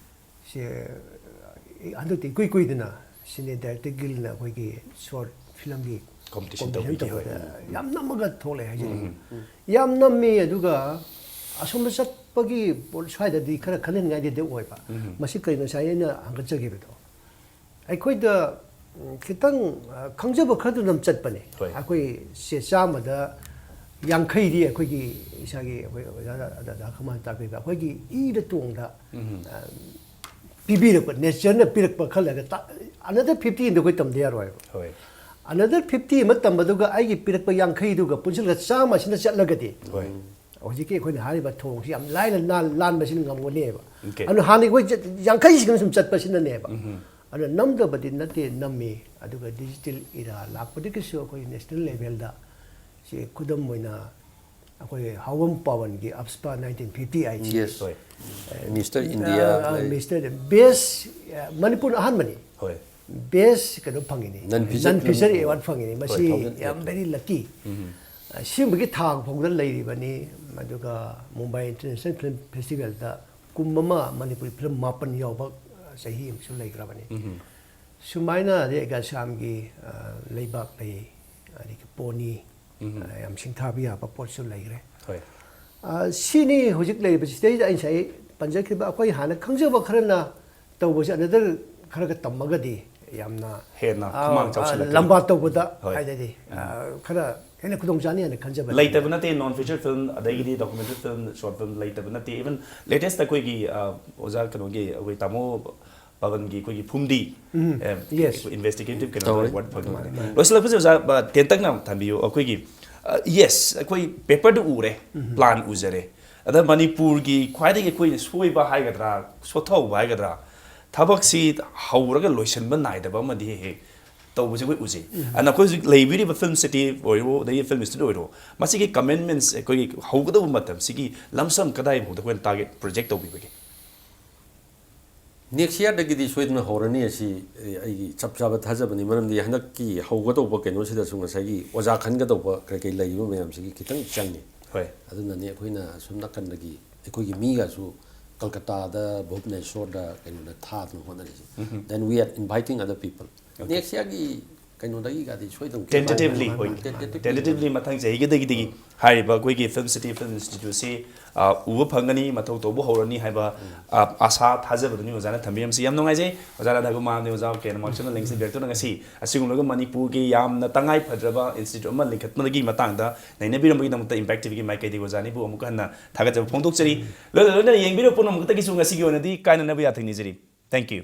ꯁꯦ ꯍꯟꯗꯛꯇꯤ ꯏꯀꯨꯏ ꯀꯨꯏꯗꯅ Cine Director Guild ꯅ ꯑꯩꯈꯣꯏꯒꯤ short film ꯒꯤ Competition competition ꯇꯧꯕꯤꯈꯤ, ꯍꯣꯏ꯫ ꯇꯧꯕꯗ ꯌꯥꯝ ꯅꯝꯃꯒ ꯊꯣꯛꯂꯛꯑꯦ ꯍꯥꯏꯖꯅꯤꯡꯉꯤ꯫ ꯌꯥꯝ ꯅꯝꯃꯤ, ꯑꯗꯨꯒ ꯑꯁꯣꯝꯗ ꯆꯠꯄꯒꯤ ꯄꯣꯠ ꯁ꯭ꯋꯥꯏꯗꯗꯤ ꯈꯔ ꯈꯟꯍꯟꯅꯤꯡꯉꯥꯏꯗꯤ ꯑꯗꯨꯝ ꯑꯣꯏꯕ꯫ ꯃꯁꯤ ꯀꯩꯅꯣ ꯉꯁꯥꯏ ꯑꯩꯅ ꯍꯪꯒꯠꯆꯈꯤꯕꯗꯣ? ꯑꯩꯈꯣꯏꯗ, ꯎꯝ, ꯈꯤꯇꯪ, ꯑ, ꯈꯪꯖꯕ ꯈꯔꯗꯨꯅ ꯑꯗꯨꯝ ꯆꯠꯄꯅꯦ꯫ ꯍꯣꯏ꯫ ꯑꯩꯈꯣꯏ ꯆꯦ ꯆꯥꯝꯃꯗ ꯌꯥꯡꯈꯩꯗꯤ ꯑꯩꯈꯣꯏꯒꯤ ꯏꯁꯥꯒꯤ ꯑꯩꯈꯣꯏ ꯑꯣꯖꯥ ꯗꯥꯗꯥ ꯈꯃꯥꯟ ꯇꯥꯛꯄꯤꯕ ꯑꯩꯈꯣꯏꯒꯤ ꯏꯗ ꯇꯣꯡꯗ, ꯑ, ꯄꯤꯕꯤꯔꯛꯄ, nature ꯅ ꯄꯤꯔꯛꯄ ꯈꯜꯂꯒ ꯇ-, another fifty ꯑꯃꯗꯤ ꯑꯩꯈꯣꯏ ꯇꯝꯗ ꯌꯥꯔꯣꯏꯕ꯫ ꯍꯣꯏ꯫ Another fifty ꯑꯃ ꯇꯝꯕꯗꯨꯒ ꯑꯩꯒꯤ ꯄꯤꯔꯛꯄ ꯌꯥꯡꯈꯩꯗꯨꯒ ꯄꯨꯟꯁꯤꯜꯂꯒ ꯆꯥꯝꯃ ꯑꯁꯤꯅ ꯆꯠꯂꯒꯗꯤ, ꯍꯣꯏ꯫ ꯍꯧꯖꯤꯛꯀꯤ ꯑꯩꯈꯣꯏꯅ ꯍꯥꯏꯔꯤꯕ ꯊꯣꯡꯁꯤ ꯌꯥꯝ ꯂꯥꯏꯅ ꯂꯥꯟ-, ꯂꯥꯟꯕꯁꯤꯅ ꯉꯝꯒꯅꯦꯕ꯫ Okay. ꯑꯗꯨꯅ ꯍꯥꯟꯅ ꯑꯩꯈꯣꯏ ꯆꯠ-, ꯌꯥꯡꯈꯩꯁꯤꯒ ꯁꯨꯝ ꯆꯠꯄꯁꯤꯅꯅꯦꯕ꯫ ꯑꯗꯨꯅ ꯅꯝꯗꯕꯗꯤ ꯅꯠꯇꯦ, ꯅꯝꯃꯤ꯫ ꯑꯗꯨꯒ digital era ꯂꯥꯛꯄꯗꯒꯤꯁꯨ ꯑꯩꯈꯣꯏ national level ꯗ ꯁꯤ ꯈꯨꯗꯝ ꯑꯣꯏꯅ ꯑꯩꯈꯣꯏ ꯍꯥꯎꯕꯝ ꯄꯥꯋꯟꯒꯤ ꯑꯞꯁꯄꯥ ꯅꯥꯏꯟꯇꯤꯟ ꯐꯤꯐꯇꯤ ꯍꯥꯏꯁꯦ꯫ Yes. ꯍꯣꯏ꯫ Mister India ꯑ, ꯂꯩ꯫ Mister Best, ꯑ, ꯃꯅꯤꯄꯨꯔꯅ ꯑꯍꯥꯟꯕꯅꯤ꯫ ꯍꯣꯏ꯫ Best ꯀꯩꯅꯣ ꯐꯪꯉꯤꯅꯤ꯫ Non feature Non feature film. Award ꯐꯪꯉꯤꯅꯤ꯫ ꯍꯣꯏ, ꯃꯁꯤ thousand eight. ꯌꯥꯝ very lucky꯫ ꯑ, ꯁꯤꯒꯨꯝꯕꯒꯤ ꯊꯥꯛ ꯐꯥꯎꯗ ꯂꯩꯔꯤꯕꯅꯤ꯫ ꯑꯗꯨꯒ ꯃꯨꯝꯕꯥꯏ International Film Festivalꯗ ꯀꯨꯝ ꯑꯃ ꯃꯅꯤꯄꯨꯔꯤ film ꯃꯥꯄꯟ ꯌꯥꯎꯕ, ꯑ, ꯆꯍꯤ ꯑꯃꯁꯨ ꯂꯩꯈ꯭ꯔꯕꯅꯤ꯫ ꯁꯨꯃꯥꯏꯅ ꯑꯗꯩ ꯑꯒꯥꯁꯥꯝꯒꯤ, ꯑ, ꯂꯩꯕꯥꯛ ꯂꯩ, ꯑꯗꯒꯤ ꯄꯣꯅꯤ, ꯑ, ꯌꯥꯝ ꯁꯤꯡꯊꯥꯕ ꯌꯥꯕ ꯄꯣꯠꯁꯨ ꯂꯩꯈ꯭ꯔꯦ꯫ ꯍꯣꯏ꯫ ꯑ, ꯁꯤꯅꯤ ꯍꯧꯖꯤꯛ ꯂꯩꯔꯤꯕ ꯁꯤꯗꯩꯗ ꯑꯩ ꯉꯁꯥꯏ ꯄꯟꯖꯈꯤꯕ ꯑꯩꯈꯣꯏ ꯍꯥꯟꯅ ꯈꯪꯖꯕ ꯈꯔꯅ ꯇꯧꯕꯁꯦ another ꯈꯔꯒ ꯇꯝꯃꯒꯗꯤ ꯌꯥꯝꯅ, ꯍꯦꯟꯅ ꯑ, ꯈꯨꯃꯥꯡ ꯑ, ꯆꯥꯎꯁꯤꯜꯂꯛꯀꯅꯤ꯫ ꯂꯝꯕꯥ ꯇꯧꯕꯗ ꯍꯣꯏ꯫ ꯍꯥꯏꯗꯤ, ꯑ, ꯈꯔ ꯍꯦꯟꯅ ꯈꯨꯗꯣꯡ ꯆꯥꯅꯤ ꯍꯥꯏꯅ ꯈꯟꯖꯕ ꯂꯩꯇꯕ ꯂꯩꯌꯦ꯫ ꯅꯠꯇꯦ, non feature film ꯑꯗꯒꯤꯗꯤ documentary film, short film ꯂꯩꯇꯕ ꯅꯠꯇꯦ꯫ Even latest ꯑꯩꯈꯣꯏꯒꯤ, ꯑ, ꯑꯣꯖꯥ ꯀꯩꯅꯣꯒꯤ, ꯑꯩꯈꯣꯏ ꯇꯥꯃꯣ ꯄꯕꯟꯒꯤ ꯑꯩꯈꯣꯏꯒꯤ ꯐꯨꯝꯗꯤ, ꯑ, Yes. investigative ꯀꯩꯅꯣ ꯇꯧꯔꯦ꯫ Award ꯐꯪꯈꯤꯕꯅꯦ꯫ ꯂꯣꯏꯁꯤꯜꯂꯛꯄꯁꯦ ꯑꯣꯖꯥ, ꯑ, ꯇꯦꯟꯇꯛꯅ ꯊꯝꯕꯤꯌꯨ꯫ ꯑꯩꯈꯣꯏꯒꯤ, ꯑ, yes, ꯑꯩꯈꯣꯏ paperꯗꯨ ꯎꯔꯦ, plan ꯎꯖꯔꯦ꯫ ꯑꯗ ꯃꯅꯤꯄꯨꯔꯒꯤ ꯈ꯭ꯋꯥꯏꯗꯒꯤ ꯑꯩꯈꯣꯏꯅ ꯁꯣꯏꯕ ꯍꯥꯏꯒꯗ꯭ꯔꯥ, ꯁꯣꯊꯍꯧꯕ ꯍꯥꯏꯒꯗ꯭ꯔꯥ, ꯊꯕꯛꯁꯤ ꯍꯧꯔꯒ ꯂꯣꯏꯁꯤꯟꯕ ꯅꯥꯏꯗꯕ ꯑꯃꯗꯤ ꯍꯦꯛ ꯍꯦꯛ ꯇꯧꯕꯁꯦ ꯑꯩꯈꯣꯏ ꯎꯖꯩ꯫ ꯑꯗꯨꯅ ꯑꯩꯈꯣꯏ ꯍꯧꯖꯤꯛ ꯂꯩꯕꯤꯔꯤꯕ film city ꯑꯣꯏꯔꯣ, ꯑꯗꯒꯤ film institute ꯑꯣꯏꯔꯣ, ꯃꯁꯤꯒꯤ commitments ꯑꯩꯈꯣꯏꯒꯤ ꯍꯧꯒꯗꯧꯕ ꯃꯇꯝꯁꯤꯒꯤ ꯂꯝꯁꯝ ꯀꯗꯥꯏ ꯐꯥꯎꯗ ꯑꯩꯈꯣꯏꯅ target project ꯇꯧꯕꯤꯕꯒꯦ? Next yearꯗꯒꯤꯗꯤ ꯁꯣꯏꯗꯅ ꯍꯧꯔꯅꯤ꯫ ꯑꯁꯤ ꯑꯩꯒꯤ ꯆꯞ ꯆꯥꯕ ꯊꯥꯖꯕꯅꯤ꯫ ꯃꯔꯝꯗꯤ ꯍꯟꯗꯛꯀꯤ ꯍꯧꯒꯗꯧꯕ ꯀꯩꯅꯣꯁꯤꯗꯁꯨ ꯉꯁꯥꯏꯒꯤ ꯑꯣꯖꯥ ꯈꯟꯒꯗꯧꯕ ꯀꯩꯀꯩ ꯂꯩꯔꯤꯕ ꯃꯌꯥꯝꯁꯤꯒꯤ ꯈꯤꯇꯪ ꯆꯪꯉꯤ꯫ ꯍꯣꯏ꯫ ꯑꯗꯨꯅꯅꯤ ꯑꯩꯈꯣꯏꯅ ꯑꯁꯣꯝ ꯅꯥꯀꯟꯗꯒꯤ ꯑꯩꯈꯣꯏꯒꯤ ꯃꯤꯒꯁꯨ ꯀꯜꯀꯇꯥꯗ, ꯚꯨꯕꯅꯦꯁꯣꯔꯗ ꯀꯩꯅꯣꯗ ꯊꯥꯗꯅ ꯍꯣꯠꯅꯔꯤꯁꯤ꯫ Then we are inviting other people. Next yearꯒꯤ ꯀꯩꯅꯣꯗꯒꯤꯒꯗꯤ ꯁꯣꯏꯗꯅ Tentatively, ꯍꯣꯏ꯫ Tentatively. Tentatively ꯃꯊꯪ ꯆꯍꯤꯒꯤꯗꯒꯤꯗꯤ ꯍꯥꯏꯔꯤꯕ ꯑꯩꯈꯣꯏꯒꯤ film city film instituteꯁꯤ, ꯑ, ꯎꯕ ꯐꯪꯒꯅꯤ, ꯃꯊꯧ ꯇꯧꯕ ꯍꯧꯔꯅꯤ ꯍꯥꯏꯕ, ꯑ, ꯑꯁꯥ ꯊꯥꯖꯕꯗꯨꯅꯤ ꯑꯣꯖꯥꯅ ꯊꯝꯕꯤꯔꯝꯕꯁꯤ꯫ ꯌꯥꯝ ꯅꯨꯡꯉꯥꯏꯖꯩ ꯑꯣꯖꯥ ꯔꯥꯙꯥꯒꯨꯃꯥꯔ ꯑꯃꯗꯤ ꯑꯣꯖꯥ ꯀꯦ ꯑꯦꯟ ꯃꯥꯔꯛꯁꯟꯅ ꯂꯦꯡꯁꯤꯟꯕꯤꯔꯛꯇꯨꯅ ꯉꯁꯤ ꯑꯁꯤꯒꯨꯝꯂꯕ ꯃꯅꯤꯄꯨꯔꯒꯤ ꯌꯥꯝꯅ ꯇꯉꯥꯏ ꯐꯗ꯭ꯔꯕ institute ꯑꯃ ꯂꯤꯡꯈꯠꯄꯗꯒꯤ ꯃꯇꯥꯡꯗ ꯅꯩꯅꯕꯤꯔꯝꯕꯒꯤꯗꯃꯛꯇ Impact TVꯒꯤ ꯃꯥꯏꯀꯩꯗꯒꯤ ꯑꯣꯖꯥ ꯑꯅꯤꯕꯨ ꯑꯃꯨꯛ ꯍꯟꯅ ꯊꯥꯒꯠꯆꯕ ꯐꯣꯡꯗꯣꯛꯆꯔꯤ꯫ ꯂꯣꯏꯅ ꯂꯣꯏꯅꯅ ꯌꯦꯡꯕꯤꯔꯤꯕ ꯄꯨꯝꯅꯃꯛꯇꯒꯤꯁꯨ ꯉꯁꯤꯒꯤ ꯑꯣꯏꯅꯗꯤ ꯀꯥꯏꯅꯅꯕ ꯌꯥꯊꯪ ꯅꯤꯖꯔꯤ꯫ Thank you꯫